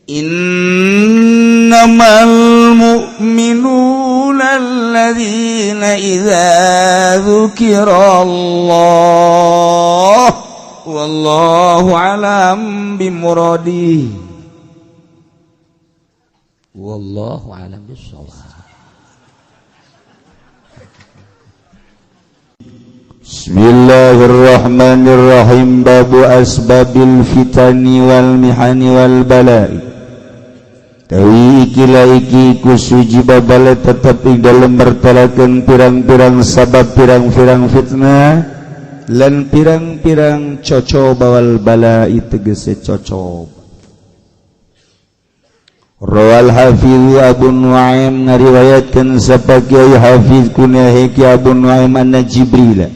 Innamal mu'minuna alladzina idza dzukirallah wallahu alam bimuradi. Wallahu alam bissawab. Bismillahirrahmanirrahim. Babu asbabil fitani wal mihani wal balai. Tawi iki iki kusuji babale tetep ing dalem mertelakeun pirang-pirang sabab pirang-pirang fitnah lan pirang-pirang cocoba wal balai tegese cocoba. Rawal Hafiz Abu Nuaim ngariwayatkeun sapa Kiai Hafiz kunahe Ki Abu Nuaim anna Jibril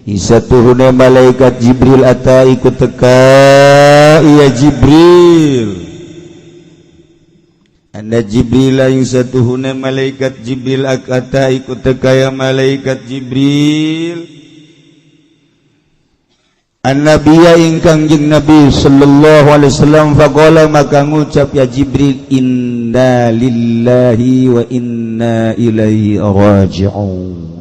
Isa turune malaikat Jibril ata ikut teka iya Jibril Anda Jibril yang satuhune malaikat Jibril ata ikut teka ya malaikat Jibril. An-nabiyya ingkang jeung Nabi sallallahu alaihi wasallam faqala maka ngucap ya Jibril inna lillahi wa inna ilaihi raji'un.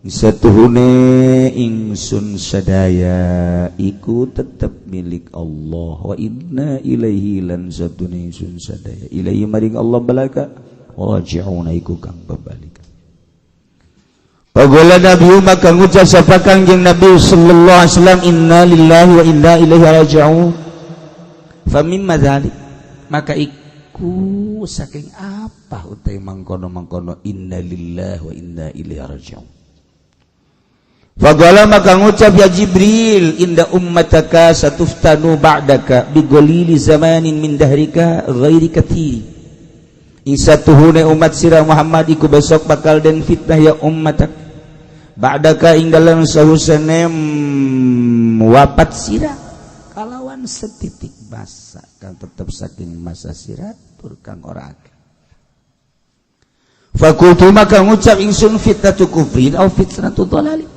Satuhune ingsun sadaya iku tetep milik Allah wa inna ilaihi lan satune ingsun sadaya ilaihi maring Allah balaka raji'un iku kang babalik. Pagola Nabi maka ngucap sapa Kangjeng Nabi sallallahu alaihi wasallam inna lillahi wa inna ilaihi raji'un. Fa mimma dzalik maka iku saking apa utai mangkono-mangkono inna lillahi wa inna ilaihi raji'un. Faqala maka ngucap ya Jibril inda ummataka satuftanu ba'daka bigolili zamanin min dahrika ghairi kathiri. Insatuhune umat sira Muhammad iku besok bakal den fitnah ya ummatak ba'daka ing dalem sahusane wafat sira kalawan setitik masa kang tetep saking masa sira tur kang ora akeh. Fakultu maka ngucap ingsun fitnatu kufrin au fitnatu dhalalin,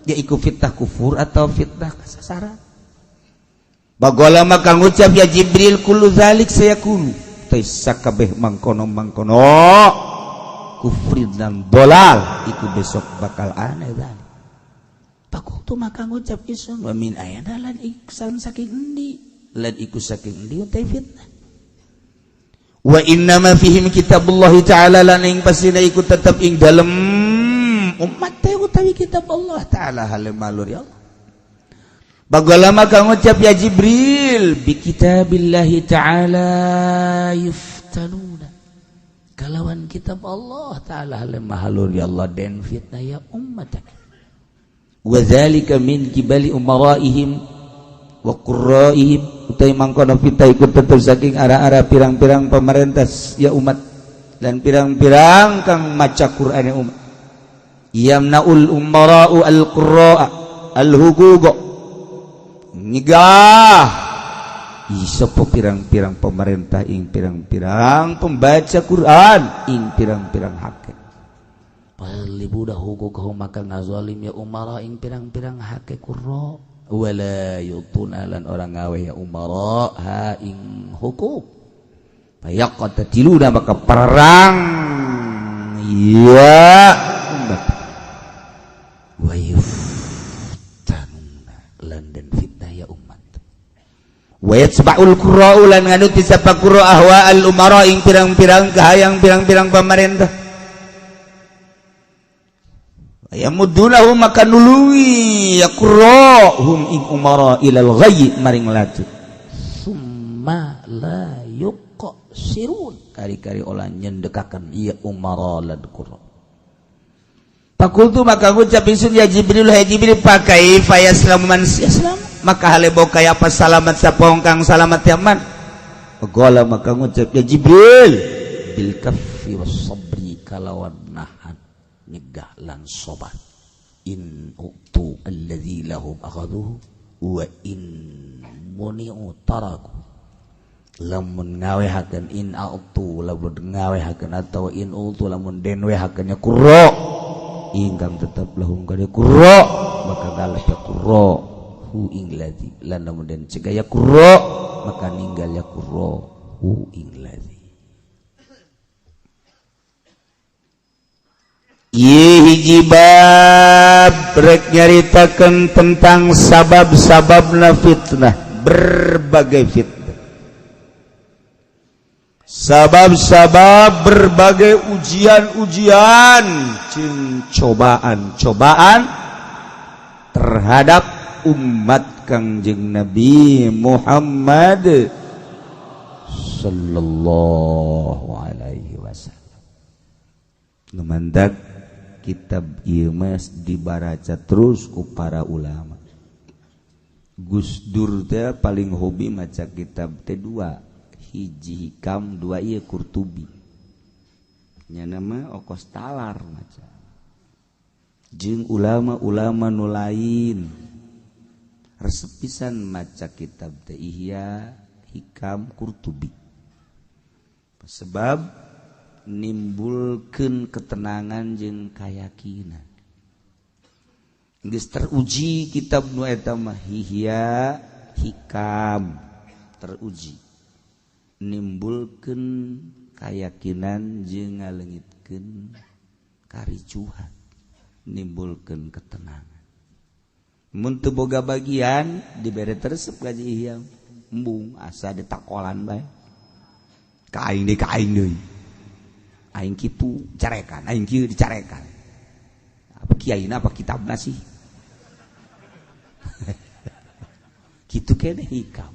yaiku fitnah kufur atau fitnah kasasaran. Bagola maka ngucap ya Jibril kullu zalik sayakunu teh sakabeh mangkono-mangkono kufrin dan dolal iku besok bakal aneh zalik. Fakultu maka ngucap ingsun wa min ayana lan iksan saking endi lan iku saking endi utai fitnah. Wa innama fihim kitabullah ta'ala lan ing pasina iku tetep ing dalem umat teh utawi kitab Allah ta'ala hale malur ya Allah. Bagala maka ngucap ya Jibril bi kitabillahi ta'ala yuftanuna kalawan kitab Allah ta'ala hale mahalur ya Allah den fitnah ya ummatak. Wa dzalika min kibali umaraihim wa qurraihim utai mangkono fitnah iku tetep saking arah-arah pirang-pirang pemerintah ya umat dan pirang-pirang kang maca Quran ya umat. Yamnaul umara'u al-qurra'a al-huquq nyegah sapa pirang-pirang pemerintah ing pirang-pirang pembaca Quran ing pirang-pirang hake. Palibudah huquqahum maka ngazalim ya umara ing pirang-pirang hake qurra wala yutuna lan orang ngawe ya umara ha ing huquq. Fayaqtatiluna maka perang ya umat wa yuftanuna lan den fitnah ya umat. Wa yatsba'ul qurra'u lan nganuti sapa qurra ahwa al umara ing pirang-pirang kahayang pirang-pirang pemerintah. Yamudunahu maka nulungi ya qurra hum ing umara ilal ghayyi maring latut. Summa la yuqsirun kari-kari olah nyendekakan ya umara lan qurra. Fakultu maka ngucap ingsun ya Jibril hai Jibril pakai fayaslamu man yaslam maka hale boka apa salamat sapa kang salamat yaman. Qala maka ngucap ya Jibril bil kaffi was sabri kalawan nahan nyegah lan sobat in utu alladzi lahum akhadhuhu wa in muni'u taraku lamun ngawehakeun in a'tu lamun ngawehakeun atau in utu lamun den wehakeun nya qurra ingkang tetep lahum ka qurra maka galah ya qurra hu ing ladzi lan lamun den cegah ya qurra maka ninggal ya qurra hu ing ladzi. Ieu hiji bab rek nyaritakeun tentang sabab-sababna fitnah, berbagai fitnah. Sabab-sabab berbagai ujian-ujian, cobaan-cobaan terhadap umat Kangjeng Nabi Muhammad sallallahu alaihi wasallam. Numandak kitab ieu mah dibaraca terus ku para ulama. Gus Dur teh paling hobi maca kitab teh dua, hiji Hikam, dua ieu Qurtubi. Nya nama okos talar maca. Jeung ulama-ulama nu lain resep pisan maca kitab teh Ihya, Hikam, Qurtubi. Sebab nimbulkeun ketenangan jeung kayakinan. Geus teruji kitab nu eta mah, Ihya Hikam, teruji nimbulkeun keyakinan jeung ngaleungitkeun karicuhan, nimbulkeun ketenangan. Mun teu boga bagian dibere teresep gaji Ihya, embung asa ditakolan bae ka aing deui, ka aing deui, aing kitu carekan, aing kieu dicarekan. Apa kiai, apa kitabna sih? Kitu kene Hikam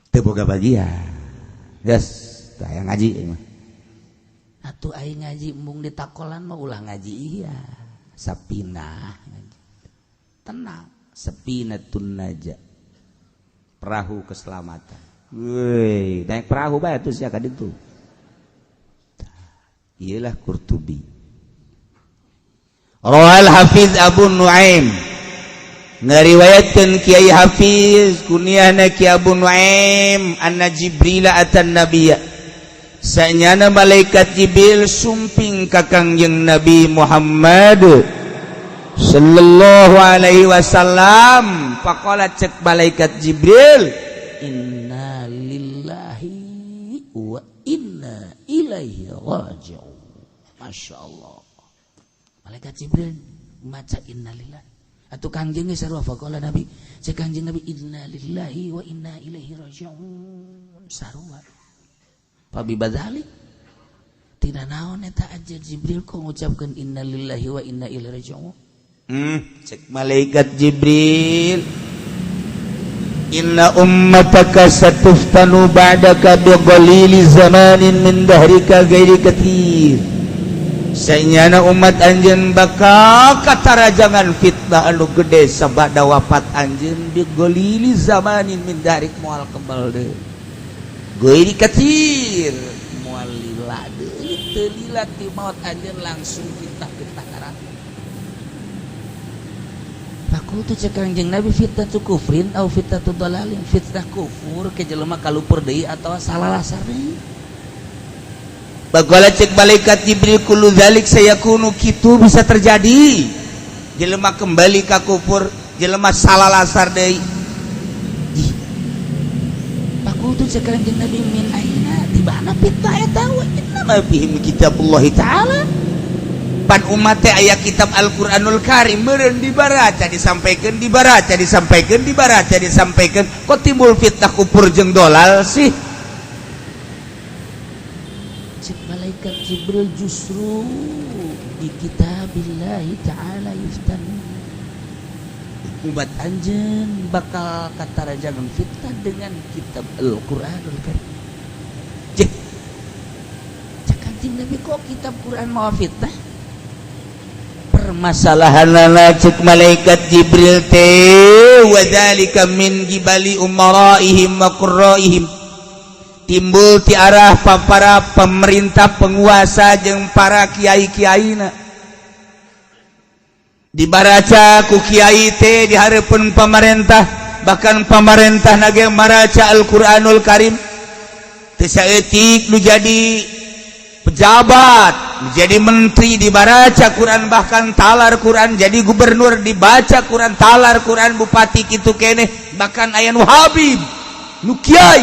teu boga bagian. Geus tah ngaji mah. Atuh aing ngaji embung ditakolan mah ulah ngaji. Iya, Sapinah ngaji. Tenang, Sapinatun Naja, perahu keselamatan. Woi, naik perahu bae atuh sia ka ditu. Iyalah Qurtubi. Rawal Hafiz Abu Nuaim, ngariwayatkeun Kiai Hafiz kunyahna Ki Abu Nuaim, anna Jibril atan nabiyya, sanyana malaikat Jibril sumping ka Kangjeng Nabi Muhammad sallallahu alaihi wasallam. Faqala, cek malaikat Jibril, "Inna lillahi wa inna ilaihi raji'un." Masya Allah, malaikat Jibril maca innalillahi. Atuh Kangjeng geus sarua. Faqala Nabi, cek Kangjeng Nabi, "Inna lillahi wa inna ilaihi raji'un." Sarua. Fabi badzalik, tina naon eta aja Jibril kok ngucapkeun "Inna lillahi wa inna ilaihi raji'un"? Cek malaikat Jibril, "Inna ummataka satuftanu ba'daka bi qalili zamanin min dahrika ghairi katsir." Sanyana umat anjeun bakal katarajangan fitnah anu gede sabada wafat anjeun. Bi qalili zamanin min dahrik, moal kebal deui. Ghairi katsir, moal lila deui, teu lila ti maut anjeun langsung fitnah-fitnah karatu. Fakultu, cek Kangjeng Nabi, "Fitnah kufrin au fitnah dalalin?" Fitnah kufur ke jelema kalupur deui atawa salah lasar deui? Faqala, cek malaikat Jibril, "Kullu dzalik sayakunu." Kitu bisa terjadi, jelema kembali ka kufur, jelema salah lasar deui. Fakultu, cek Kangjeng Nabi, "Min aina?" Di mana fitnah eta? Wa inna ma fihim kitabullah ta'ala, pan umat teh aya kitab Al-Qur'anul Karim meureun dibaraca, disampaikan, dibaraca, disampaikan, dibaraca, disampaikan, kok timbul fitnah kufur jeung dolal sih? Cek malaikat Jibril, "Justru di kitabillahi ta'ala yuftan." Umat anjeun bakal katarajangan fitnah dengan kitab Al-Qur'anul Karim. Cek. Cek Kanjeng Nabi, kok kitab Quran mau fitnah? Permasalahan, cek malaikat Jibril teh, wadzalika min qibali umaraihim wa qurraihim, timbul ti arah para pemerintah, penguasa jeung para kiai-kiaina. Dibaraca ku kiai teh di hareupeun pemerintah, bahkan pemerintah nage maraca Al-Qur'anul Karim. Teu saeutik nu jadi pejabat, jadi menteri dibaraca Quran, bahkan talar Quran, jadi gubernur dibaca Quran, talar Quran, bupati kitu keneh, bahkan aya nu habib, nu kiai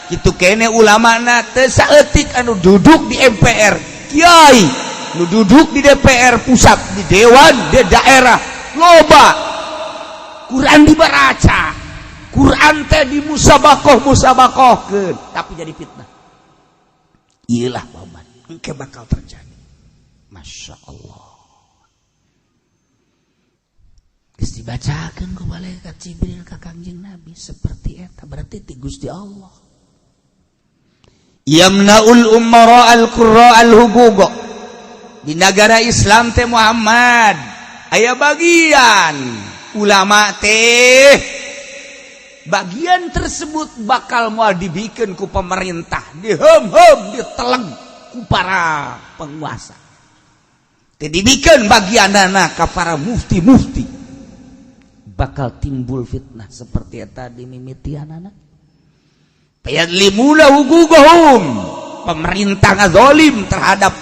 kitu keneh ulamana. Teu saeutik anu duduk di MPR kiai, nu duduk di DPR pusat, di dewan di daerah loba Quran dibaraca, Quran teh di musabakoh musabakohkeun, tapi jadi fitnah. Iyalah paman, engke bakal terjadi. Masya Allah. Geus dibacakeun ku malaikat Jibril ka Kangjeng Nabi seperti eta, berarti ti Gusti Allah. Yamnaul umara al-qurra al-huquq. Di negara Islam teh Muhammad aya bagian ulama teh, bagian tersebut bakal moal dibikin ku pemerintah, dihem-hem, diteleng ku para penguasa. Teu dibikin bagian dana ka para mufti-mufti. Bakal timbul fitnah seperti eta di mimitianana. Fayadlimuna huquqahum, pemerintah ngazolim terhadap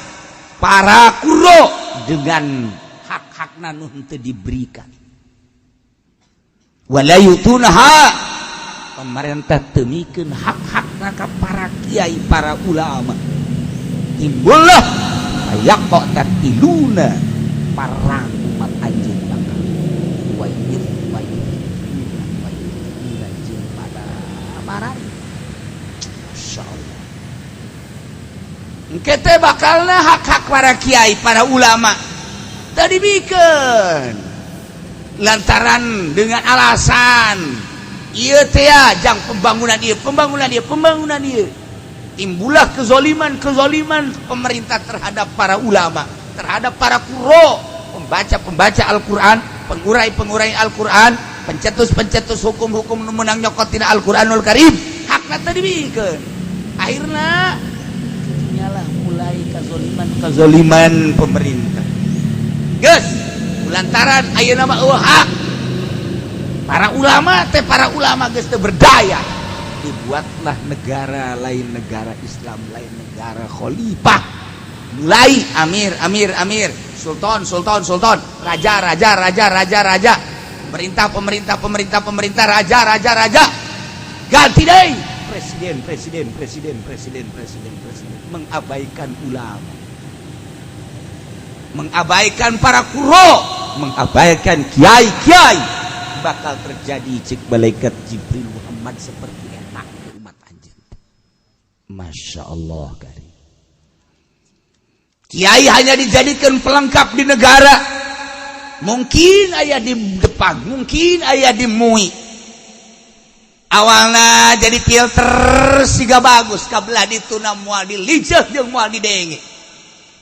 para qurro dengan hak-hak. Hak-hakna nu henteu diberikan. Wala yutunaha, pemerintah teu mikeun hak-hakna ka para kiai, para ulama. Timbullah yaqtatiluna, parang umat anjeun bakal wayit wayit wayit jeung pada marari. Masya Allah, engke teh bakalna hak-hak para kiai, para ulama tadi bikin lantaran dengan alasan ieu teh ya jang pembangunan ieu, pembangunan ieu, pembangunan ieu. Timbullah kezoliman kezoliman pemerintah terhadap para ulama, terhadap para qurro, pembaca pembaca Al-Quran, pengurai pengurai Al-Quran, pencetus pencetus hukum-hukum nu meunang nyokot tina Al-Quranul Karim. Hakna tadi dibikeun. Akhirna nyalah mulai kazoliman kazoliman pemerintah. Geus lantaran ayeuna mah euweuh hak para ulama teh, para ulama geus teu berdaya, dibuatlah negara lain, negara Islam lain, negara khalifah. Mulai amir, amir, amir, sultan, sultan, sultan, raja, raja, raja, raja, raja, pemerintah, pemerintah, pemerintah, pemerintah, raja, raja, raja, ganti deh presiden, presiden, presiden, presiden, presiden, presiden. Mengabaikan ulama, mengabaikan para qurro, mengabaikan kiai-kiai. Bakal terjadi, cek malaikat Jibril Muhammad, seperti enak ke umat anjeun. Masya Allah kari. Kiai hanya dijadikan pelengkap di negara. Mungkin aya di depan, mungkin aya di MUI. Awalnya jadi filter siga bagus, kabelah dituna moal dilijeh jeung moal didenge.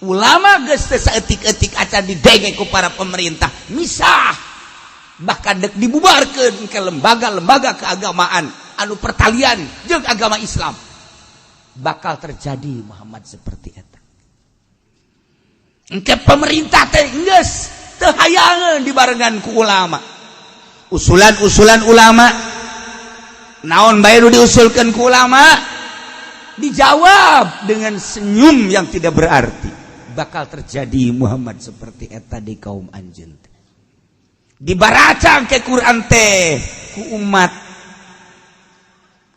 Ulama geus teu saeutik-eutik acan didenge ku para pemerintah, misah, bahkan dek dibubarkeun ke lembaga-lembaga keagamaan anu pertalian jeung agama Islam. Bakal terjadi, Muhammad, seperti eta. Engke pemerintah teh geus teu hayangeun dibarengan ku ulama. Usulan-usulan ulama naon bae nu diusulkeun ku ulama dijawab dengan senyum yang tidak berarti. Bakal terjadi, Muhammad, seperti eta di kaum anjeun. Dibaracang ke Quran teh ku umat,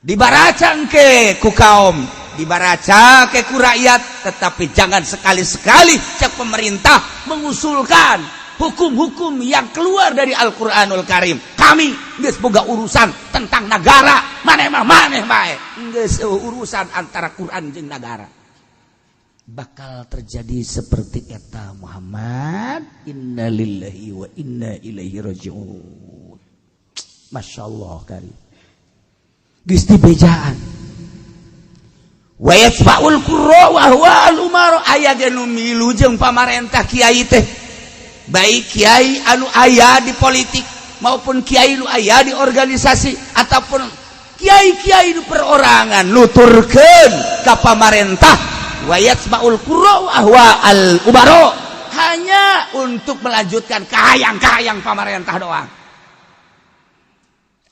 dibaracang ke ku kaum, dibaraca ke ku rakyat, tetapi jangan sekali-sekali, cek pemerintah, mengusulkan hukum-hukum yang keluar dari Al-Qur'anul Karim. Kami geus boga urusan tentang negara, maneh mah maneh bae, geus urusan antara Quran jeung negara. Bakal terjadi seperti eta, Muhammad. Innalillahi wa inna ilaihi rajiun. Masya Allah kari. Geus dibejaan wa yatba'ul qurra wa huwa al umara. Aya ge nu milu jeung pamarentah. Kiai teh, baik kiai anu aya di politik maupun kiai nu aya di organisasi ataupun kiai-kiai nu perorangan, nuturkeun ka pamarentah. Wa yatba'ul qurra wa huwa al umara, hanya untuk melanjutkan kahayang-kahayang pamarentah doang.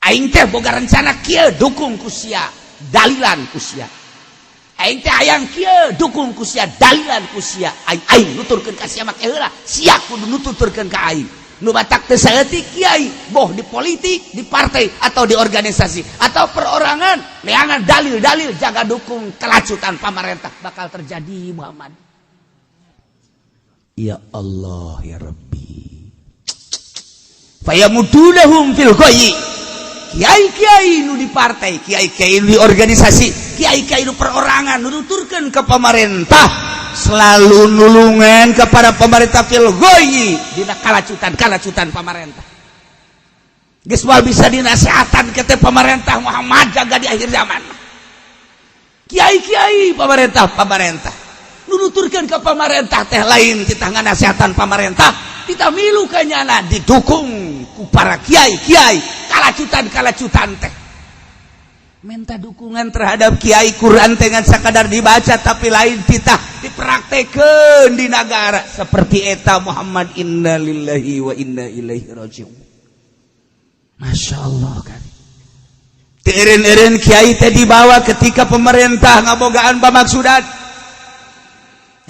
Aing teh boga rencana kieu, dukung ku sia, dalilan ku sia. Aing teh hayang kieu, dukung ku sia, dalilan ku sia. Aing aing nuturkeun ka sia make heula, sia kudu nuturkeun ka aing. Nu batak teh saeutik kiai, boh di politik, di partai atau di organisasi atau perorangan, neangan dalil-dalil jaga dukung kelacutan pamarentah. Bakal terjadi, Muhammad. Ya Allah ya Rabbi. Fayamudunahum fil ghayyi. Kiai-kiai nu di partai, kiai-kiai nu di organisasi, kiai-kiai nu perorangan nuturkeun ke pemerintah, selalu nulungan kepada pemerintah fil ghayyi, dina kalacutan kalacutan pemerintah. Geus moal bisa dinasehatan ke teh pemerintah, Muhammad. Jaga di akhir zaman kiai-kiai, pemerintah pemerintah nuturkeun ke pemerintah teh lain titah nganasehatan pemerintah, titah milu kanyana, didukung ku para kiai-kiai kalacutan kalacutan teh. Minta dukungan terhadap kiai, Quran dengan sakadar dibaca, tapi lain titah dipraktekeun di negara seperti eta, Muhammad. Innalillahi wa inna ilaihi rajiun. Masya Allah kan. Teu kiai teh dibawa ketika pemerintah ngabogaan pamaksudan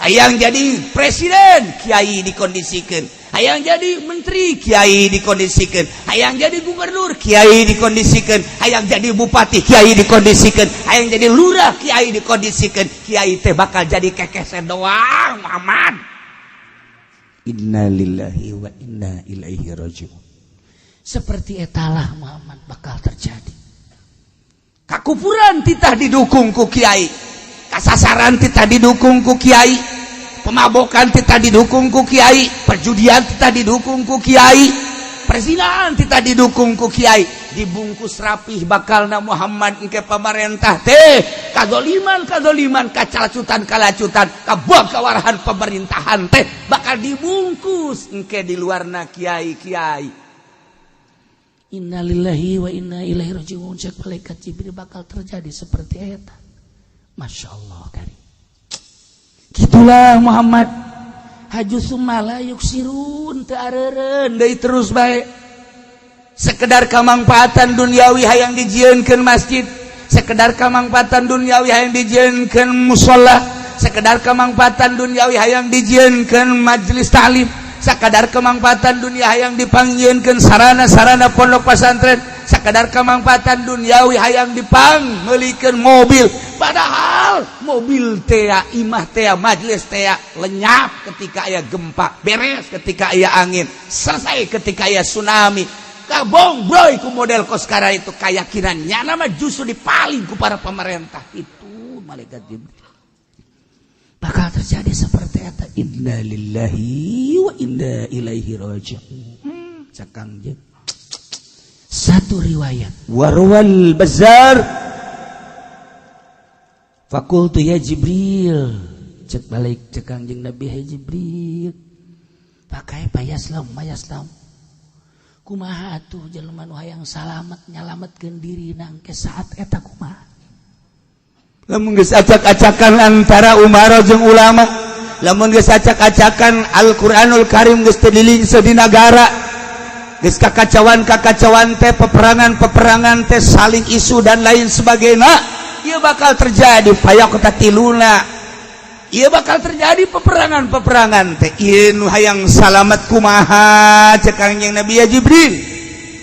hayang jadi presiden, kiai dikondisikan. Hayang jadi menteri kiai dikondisikan, hayang jadi gubernur kiai dikondisikan, hayang jadi bupati kiai dikondisikan, hayang jadi lurah kiai dikondisikan. Kiai teh bakal jadi kekese doang Muhammad. Innalillahi wa inna ilaihi rajiun. Seperti etalah Muhammad bakal terjadi. Kakufuran titah didukung ku kiai, kasasaran titah didukung ku kiai, pemabokan titah didukung ku kiai, perjudian titah didukung ku kiai, perzinahan titah didukung ku kiai. Dibungkus rapih bakalna Muhammad ke pemerintah teh kazoliman kazoliman, kacalacutan kalacutan, kabuang kawarahan pemerintahan teh bakal dibungkus engke di luarna kiai kiai. Innalillahi wa inna ilaihi rajiun. Cek malaikat Jibril bakal terjadi seperti eta. Masya Allah kari. Gitulah Muhammad. Haju sumala yuksirun teu areureun deui terus bae. Sekedar kamangfaatan duniawi hayang dijieunkeun masjid, sekedar kamangfaatan duniawi hayang dijieunkeun musholla, sekedar kamangfaatan duniawi hayang dijieunkeun majelis taklim, sekadar kemangfaatan dunia hayang dipangjieunkeun sarana-sarana pondok pesantren, sekadar kemangfaatan duniawi hayang dipang meulikeun mobil. Padahal mobil tea, imah tea, majelis tea lenyap ketika aya gempa, beres ketika aya angin, selesai ketika aya tsunami. Kabong bro ku model koskara itu keyakinannya nama justru dipaling ku para pemerintah itu. Malaikat Jibril bakal terjadi seperti eta. Innalillahi wa inna ilaihi raji'un. Cakang je satu riwayat warwal Bazar. Fakultu ya Jibril, cek balik cek Kangjeng Nabi, "Hai Jibril, pakai payaslam mayaslam, kumaha atuh jelema nu hayang salamet nyalametkeun diri nangke saat eta kumaha?" Lamun geus acak-acakan antara umaro jeung ulama, lamun geus acak-acakan Al-Qur'anul Karim geus teu dilingse di nagara, geus kakacauan-kakacauan teh, peperangan-peperangan teh, saling isu dan lain sebagainya, ieu bakal terjadi paya kota tiluna, ieu bakal terjadi peperangan-peperangan teh. Ieu nu hayang salamet kumaha? Cek Kangjeng Nabi, "Ya Jibril."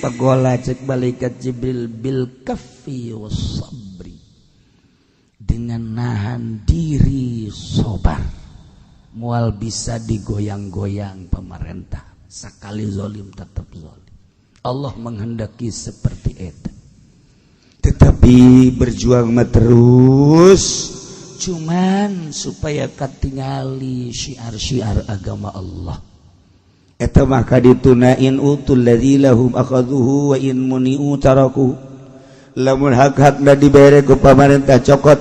Pagola cek malaikat Jibril, bil kaffi was sabri, dengan nahan diri, sobar, mual bisa digoyang-goyang pemerintah. Sekali zolim tetap zolim. Allah menghendaki seperti itu. Tetapi berjuang mah terus. Cuman supaya katingali syiar-syiar agama Allah. Eta mah kadituna in utul ladzi lahum akhadhuhu wa in muni'u taraku. Lamun hak-hakna dibere ku pamarentah, cokot.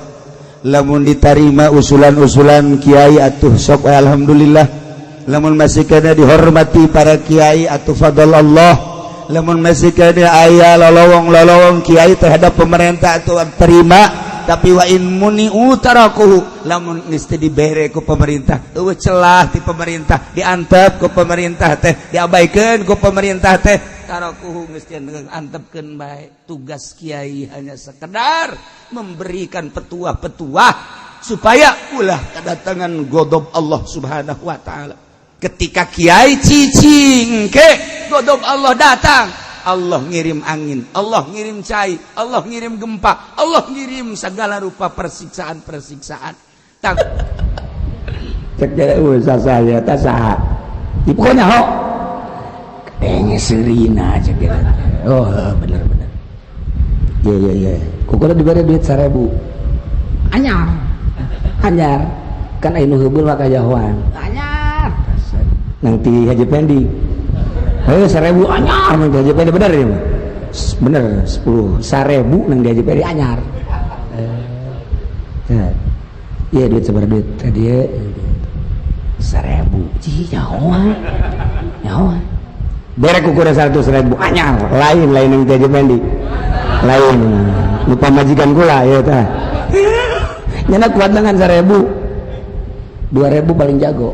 Lamun ditarima usulan-usulan kiai, atuh sok, alhamdulillah. Lamun masih kena dihormati para kiai, atuh fadl Allah. Lamun masih kena aya lolowong-lolowong kiai terhadap pemerintah, atuh terima. Tapi wa in muni'u tarakuhu, lamun geus teu dibere ku pemerintah, eueuh celah ti pemerintah, diantep ku pemerintah teh, diabaikeun ku pemerintah teh, tarakuhu, geus antepkeun bae. Tugas kiai hanya sekedar memberikan petuah-petuah supaya ulah kedatangan godob Allah Subhanahu wa taala. Ketika kiai cicing ke godob Allah datang, Allah ngirim angin, Allah ngirim cai, Allah ngirim gempa, Allah ngirim segala rupa persiksaan-persiksaan. Tak cek jadi usah saya tak saha di pokoknya ho kayaknya serina cek gitu. Oh, bener bener, iya iya iya, kukulah diberi duit 1000 anyar anyar kan, anu heubeul mah kajahoan anyar nanti Haji Pendi. Eh, 1000 anyar nang Haji Pendi, bener ya mah, bener 10 1000 nang Haji Pendi anyar. Eh, iya, duit sebar duit tadi ya 1000 cih nyawa nyawa berek ukuran 100.000 anyar, lain lain yang Haji Pendi, lain lupa majikan kula ya tah nyana kuat dengan 1000 2000 paling jago.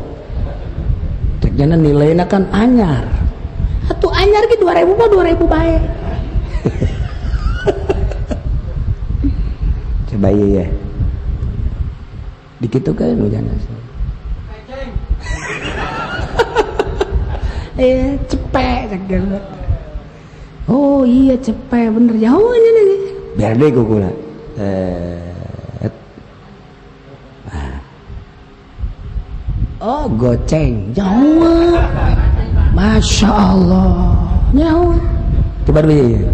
Cek nyana nilainya kan anyar atuh, anyar ge 2000 mah 2000 bae. Coba iya ya dikitu kan hujan. Cepek cek dia. Oh iya cepek bener jauh ini nih. Biar deh kukuna. Oh goceng jauh. Masya Allah jauh. Coba dulu.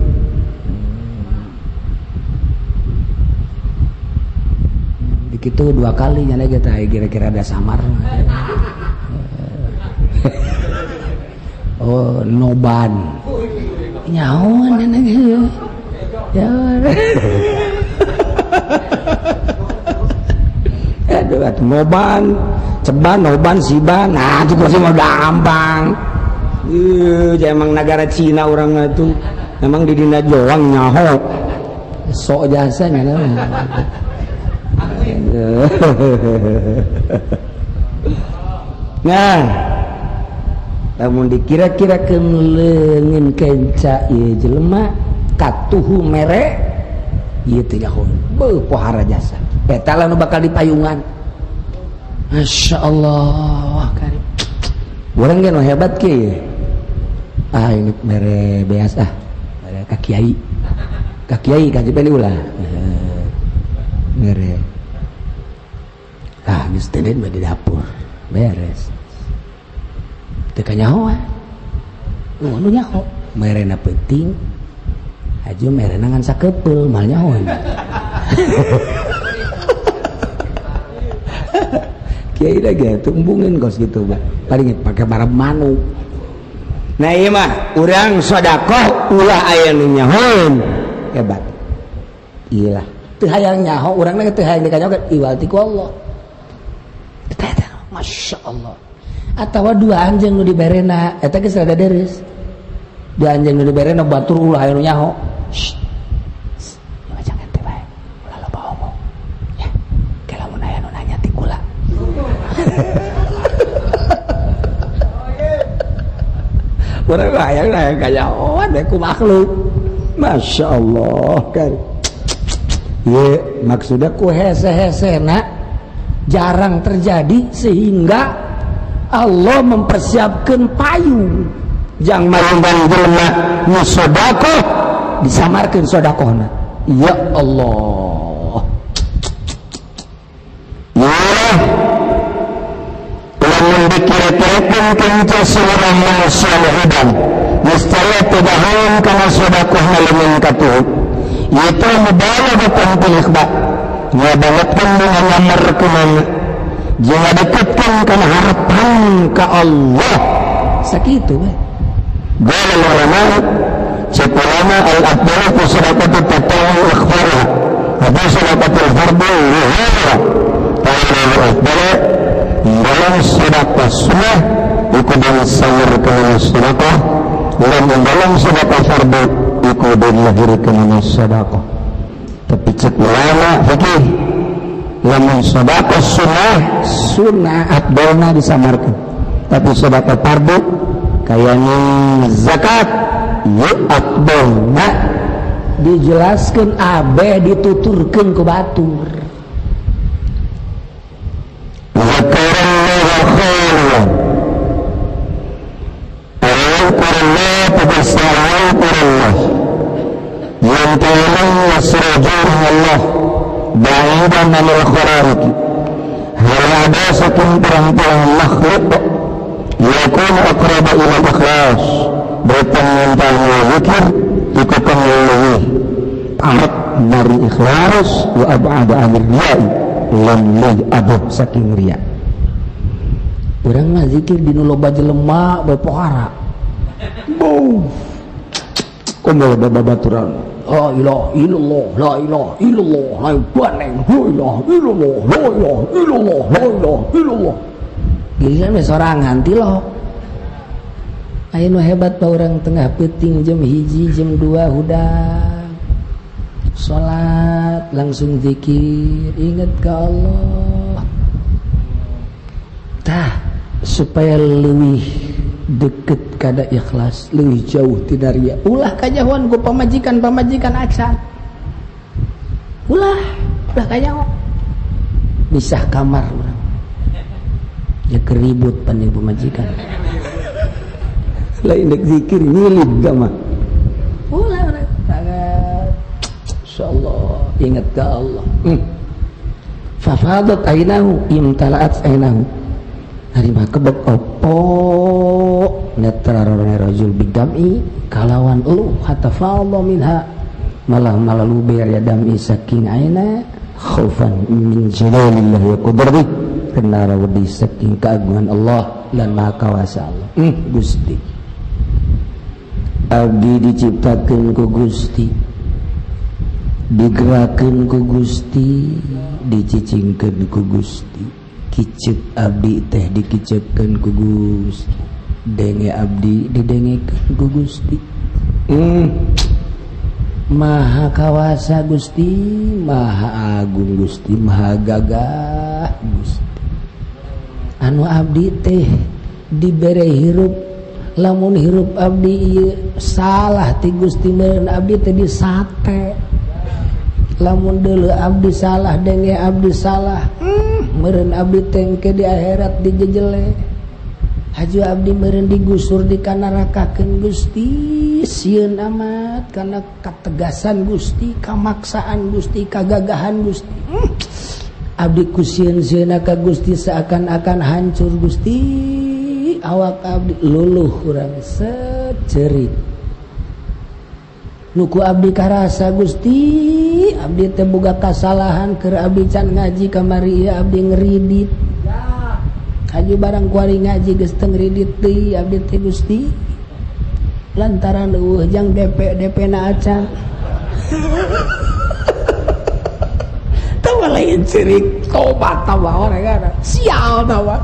Begitu 2 kali nyala kita kira-kira ada samar. Oh noban nyawa nenek ya. Aduh noban ceban noban siban nah itu pasti mau gampang. Emang negara Cina orang itu emang di dina joang nyaho sok jasanya. Nah, namun dikira-kira leungin kenca ieu jelema katuhu mere ieu teh nyaho beuh pohara jasa eta lah nu bakal dipayungan. Masya Allah karim urang ge nu hebat kieu. Ah ini mere beas ah mere ka kiai ka kiai ka jipen ulah mere ah geus teh di dapur beres teu kanyaho nu nyaho merena penting aju merena ngan sakepeul mal nyaho. Kiai lagi tumbungin kos gitu paling pakai barang manuk. Nah ieu mah urang sedekah ulah aya nu nyahoeun hebat. Iyalah teu hayang nyaho urang ge teu hayang dikanyaho iwal ti ku Allah. Masya Allah. Atawa dua anjing nu diberena eta geus rada deres. Dua anjing nu diberena batur ulah aya nu nyaho. Shh. Jangan teh bae. Ulah loba omong. Ya, ke lamun aya nu nanya ti kula. Urang hayang hayang kanyahoan we ku makhluk. Masya Allah kan. Ye, maksudnya ku hese-hesena jarang terjadi sehingga Allah mempersiapkan payung jang marembang jelema nu sedekah disamarkeun sedekahna. Ya Allah. Ya lamun dikira-kirakeun kenca seorang manusia hidang niscaya tidak kana sedekahna lamun katuhu yaitu mubalaghatan fil ikhbar ngabangetkeun ngamarkeun jeung ngadeketkeun kana harapan ka Allah sakitu we. Qala ulama cek ulama al-afdalu fi sadaqati tatawwu ikhbara wa fi sadaqatil fardu wa ta'ala dalam sedekah sunnah iku dan sayur kana sedekah lan dalam sedekah fardu iku dan lahir kana sedekah. Tapi cek ulama fikih lamun sedekah sunnah sunnah afdalna disamarkeun, tapi sedekah fardu kayaknya zakat ya afdalna dijelaskeun abeh dituturkeun ku batur. Makhluk yakun aqraba ila ikhlas bertentang zikir iku pengeluh arab dari ikhlas wa ab'ada anir riya lam abuh saking riya. Urang mah zikir di nu loba jelema bae pohara. Beuh. Kumaha babaturan. La ilaha illallah, la ilaha illallah, la ilaha illallah, la ilaha illallah, la ilaha illallah. Giliran we sorangan ti lo. Aya nu hebat pa urang tengah peuting jam 1 jam 2 hudang. Salat langsung zikir, ingat ke Allah. Tah supaya leuwih deket kada ikhlas, leuwih jauh tina riya. Ulah kanyahoan ku pamajikan-pamajikan acan. Ulah, ulah kanyaho. Misah kamar urang. Ya keribut pan jeung pamajikan. Lain dek zikir nyilid gama. Ulah urang insyaallah ingat ka Allah. Fafadat ainahu imtala'at ainahu. Hari mah kebek opo netrarone rajul bidami kalawan elu hatta fadha minha malah malah luber ya dami saking aina khaufan min jalalillah wa qudrati kena wedi saking keagungan Allah lan maha kawasa Allah. Gusti abdi diciptakeun ku Gusti, digerakkeun ku Gusti, dicicingkeun ku Gusti, kicep abdi teh dikicepkeun ku Gusti, denge abdi didengekeun ku Gusti. Maha kawasa Gusti, Maha Agung Gusti, Maha Gagah Gusti. Anu abdi teh dibere hirup, lamun hirup abdi ieu salah ti Gusti meureun abdi teh disate. Lamun deuleu abdi salah, denge abdi salah, meureun abdi teh engke di akhirat dijejele. Haju abdi meureun digusur di kanarakakeun Gusti, sieun amat kana kategasan Gusti, kamaksaan Gusti, kagagahan Gusti. Abdi ku sieun-sieunna ka Gusti seakan-akan hancur Gusti. Awak abdi luluh urang secerik. Nuku abdi karasa Gusti, abdi teh boga kasalahan keur abdi can ngaji kamari ieu abdi ngeridit. Haju barang kuari ngaji geus teu ngridit deui abdi teh Gusti. Lantaran eueuh jang DP DP na acan. Tawa lain cerik tobat tawa orang gara. Sial tawa.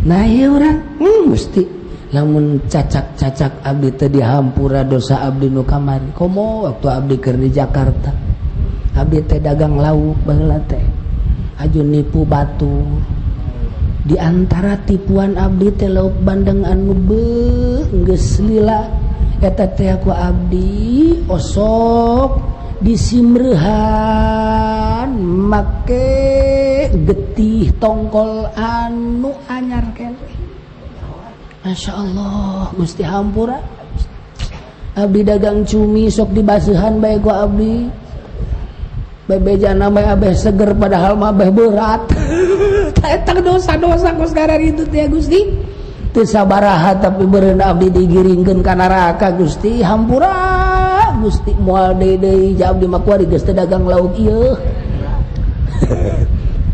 Nah ieu urang Gusti lamun cacak-cacak abdi teh dihampura dosa abdi nu kamari. Komo waktu abdi keur di Jakarta. Abdi teh dagang lauk baheula teh. Aju nipu batur. Di antara tipuan abdi teh lauk bandeng anu beuh geus lila eta teh ku abdi osok disimreuhan make getih tongkol anu anyar keneh. Masya Allah Gusti hampura. Abdi dagang cumi sok dibaseuhan bae ku abdi. Bebejana bae abeh seger padahal mah abeh berat. Eta dosa-dosa kos karar itu teh Gusti. Teu sabaraha tapi beureun abdi digiringkeun ka neraka Gusti hampura Gusti moal deui deui ja abdi mah kuari geus teu dagang lauk ieu.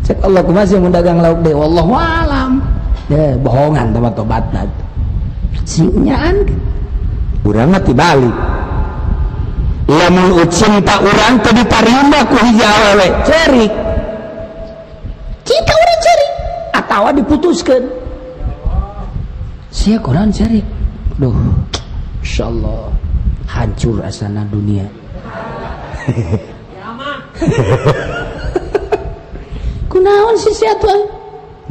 Cek Allah kumaha sih mun dagang lauk deui wallahu alam. Deh bohongan tobat-tobatna. Sinyaan urang mah tibalik. Lamun cinta urang teu ditarima ku hiji awewe cerik. Cinta urang cerik atawa diputuskeun. Sia kurang cerik. Duh, insyaallah hancur asana dunia. Kunaon sih sia tuh?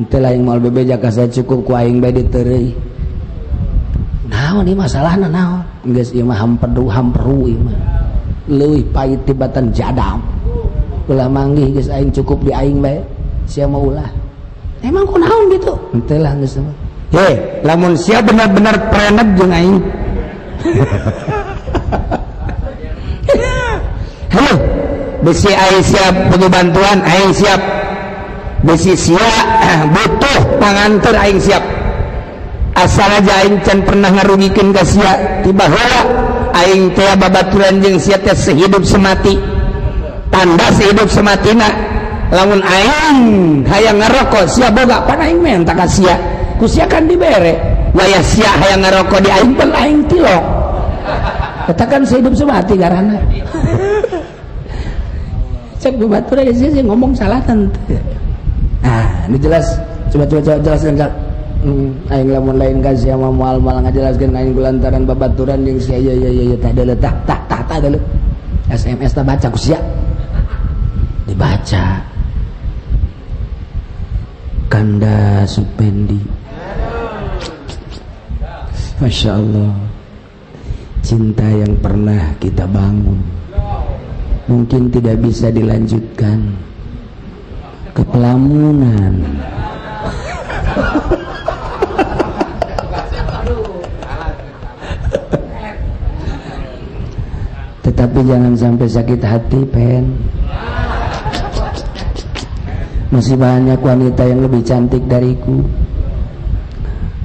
Henteu lain moal bebeja ka saya cukup ku aing bae diteureuy. Naon ieu masalahna naon? Geus ieu mah hampedu hamperu ieu mah. Leuwih pahit tibatan jadam. Ulah manggih geus aing cukup di aing bae. Sia mah ulah. Emang kunaon gitu? Henteu lah geus mah. Heh, lamun sia benar-benar preneb jeung aing. Halo, besi aing siap butuh bantuan, aing siap. Besi sia butuh panganter aing siap. Asal aja aing can pernah ngarugikeun ka sia, tiba heula aing teh babaturan jeung sia teh sehidup semati. Tanda sehidup sematina lamun aing hayang ngarokok sia boga pan aing menta ka sia. Ku sia kan dibere. Wayah sia hayang ngarokok di aing pan aing tilok. Eta kan sehidup semati garana. Cek babaturan sia ngomong salah tentu. Nah, ini jelas. Coba jelaskan. Aing lamun lain ka sia mah moal moal ngajelaskeun aing kulantaran babaturan jeung sia ya ya ya tah deuleu tah tah tah tah deuleu. SMS tah baca ku sia. Dibaca. Kanda Supendi. Masya Allah. Cinta yang pernah kita bangun mungkin tidak bisa dilanjutkan ke pelamunan. Tetapi jangan sampai sakit hati, Pen. Masih banyak wanita yang lebih cantik dariku.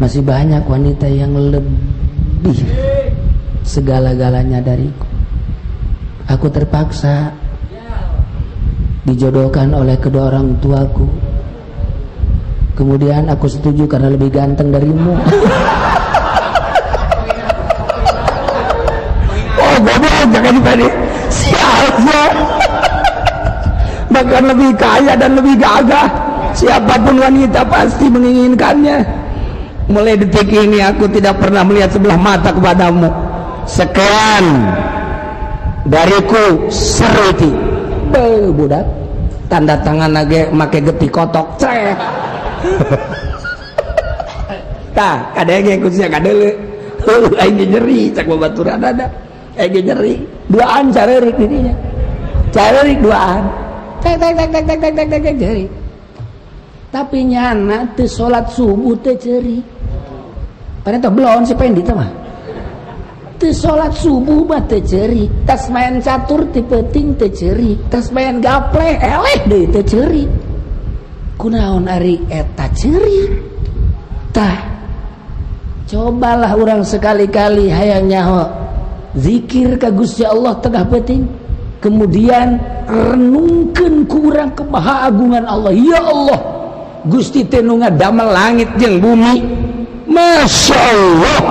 Masih banyak wanita yang lebih segala-galanya dariku. Aku terpaksa dijodohkan oleh kedua orang tuaku. Kemudian aku setuju karena lebih ganteng darimu. Oh, goblok, jangan dibalik. Siapa? Bahkan lebih kaya dan lebih gagah. Siapapun wanita pasti menginginkannya. Mulai detik ini aku tidak pernah melihat sebelah mata kepadamu. Sekian dariku seruti. Be, budak. Tanda tangan lagi make getih kotok. Cek. Tah, kadang khususnya kadele. Aing nyeri cak babaturan ada. Aing nyeri. Duaan carerik dirinya. Carerik duaan. Tek tek tek tek tek tek tek tek ceri. Tapi nyana teu salat subuh teu ceri. Padahal teh belon si Pendi teh mah. Teu salat subuh mah teu ceri. Tas main catur ti peuting teu ceri. Tas main gaple eleh deui teu ceri. Kunaon ari eta ceri? Tah. Cobalah urang sekali-kali hayang nyaho zikir ka Gusti Allah tengah peuting. Kemudian renungkeun ku urang kemahaagungan Allah. Ya Allah, Gusti teh nu ngadamel langit jeung bumi. Masya Allah,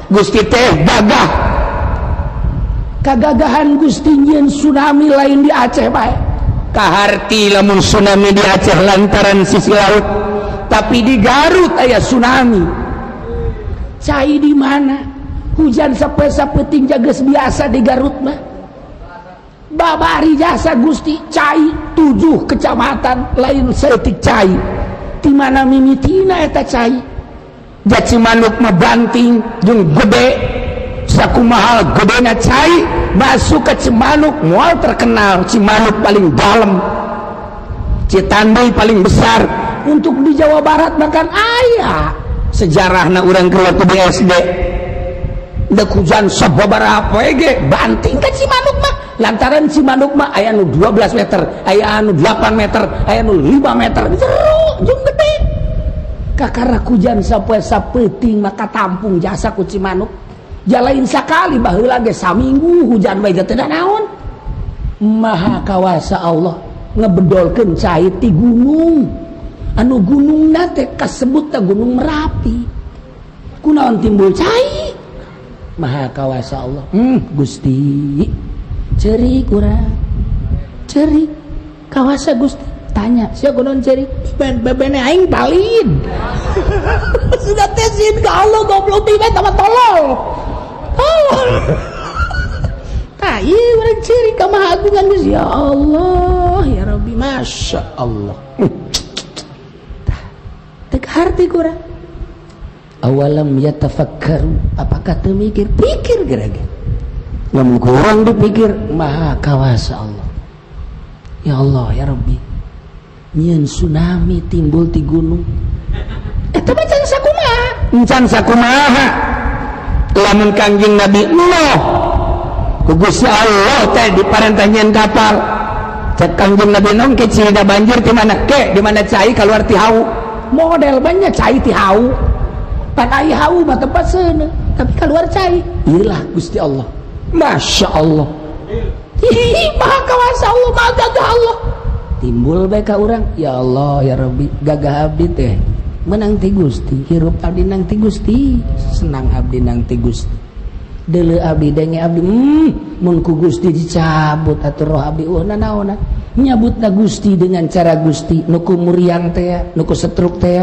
Gusti teh gagah. Kagagahan Gusti nyieun tsunami lain di Aceh bae. Kaharti lamun tsunami di Aceh lantaran sisi laut, tapi di Garut aya tsunami. Cai di mana? Hujan sapoe-sapeuting geus biasa di Garut mah. Babari jasa Gusti cai 7 kecamatan lain saeutik cai. Di mana mimitina eta cai? Da Cimanuk mah banting jeung gede, sakumaha gedena cai masuk ke Cimanuk moal terkenal. Cimanuk paling dalam, Citanduy paling besar. Untuk di Jawa Barat bahkan aya sejarahna urang keur waktu di SD. Dek hujan sababaraha poe ge banting ke Cimanuk mah. Lantaran Cimanuk mah aya nu 12 meter, aya anu 8 meter, aya nu 5 meter. Jero jeung gede. Kakara hujan sapoe sapeuting maka tampung jasa ku Cimanuk. Jalain sakali baheula ge saminggu hujan bae teh naon. Maha kawasa Allah ngebedolkeun cai ti gunung. Anu gunungna teh kasebut teh Gunung Merapi. Kunaon timbul cai? Maha kawasa Allah. Gusti ceri kurang ceri kawasa Gusti. Tanya sia kunaon ceri? Bebene aing palin. Sudah tesin ka Allah goblok tiba tambah tolol. Tolol. Tah ieu urang ceri ka Maha Agungan Gusti. Ya Allah ya Rabbi, Masya Allah. Tah teu harti kurang. Awalam yatafakkaru, apakah teu mikir? Pikir gerage. Lamun kurang dipikir, Maha kawasa Allah. Ya Allah ya Rabbi, nyieun tsunami timbul ti gunung. Eta mah can sakumaha? Can sakumaha? Lamun Kangjeng Nabi Nuh ku Gusti Allah teh diparentah nyieun kapal. Cek Kangjeng Nabi Nuh ke cina banjir di mana? Ke di mana cai keluar ti hau. Model banyak cai ti hau. Pan ai hau mah tempat seuneu, tapi keluar cai. Iyalah Gusti Allah. Masya Allah. Hihi, maha kawasa Allah, maha gagah Allah. Timbul bae ka urang, ya Allah ya Rabbi, gagah abdi teh menang ti Gusti, hirup abdi nang ti Gusti, senang abdi nang ti Gusti. Deuleu abdi denge abdi, mun ku Gusti dicabut atuh roh abdi eueuh nanaonan. Nyabutna Gusti dengan cara Gusti, nu ku muriang teh, nu ku setruk teh,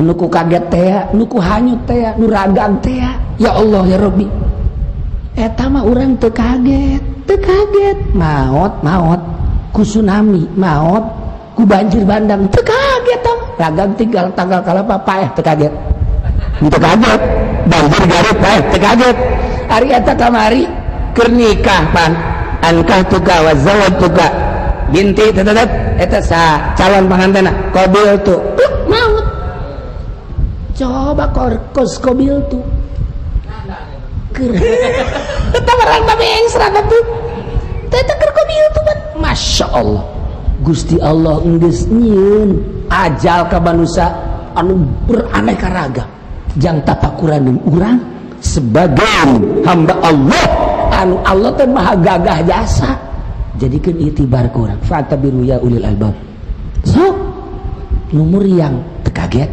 nu ku kaget teh, nu ku hanyut teh, nu ragang teh. Ya Allah ya Rabbi. Eta mah urang teu kaget, teu kaget. Maot, maot ku tsunami, maot ku banjir bandang, teu kaget tah. Ragang tinggal tanggal kalapa paeh teu kaget. Teu kaget. Banjir Garut paeh teu kaget. Ari eta kamari keur nikah pan. Ankah tuka wa zawaj tuka. Binti tetet eta sa calon pangantena qabil tu. Maot. Coba kos qabil tu. Keur tetap orang tapi tuh teh keur tuh. Masya Allah, Gusti Allah geus nyieun ajal ka manusia anu beraneka ragam jang tapakuran urang sebagai hamba Allah anu Allah teh maha gagah jasa. Jadikan itibar ku urang, fa'tabiru ya ulil albab. So numur yang tekaget.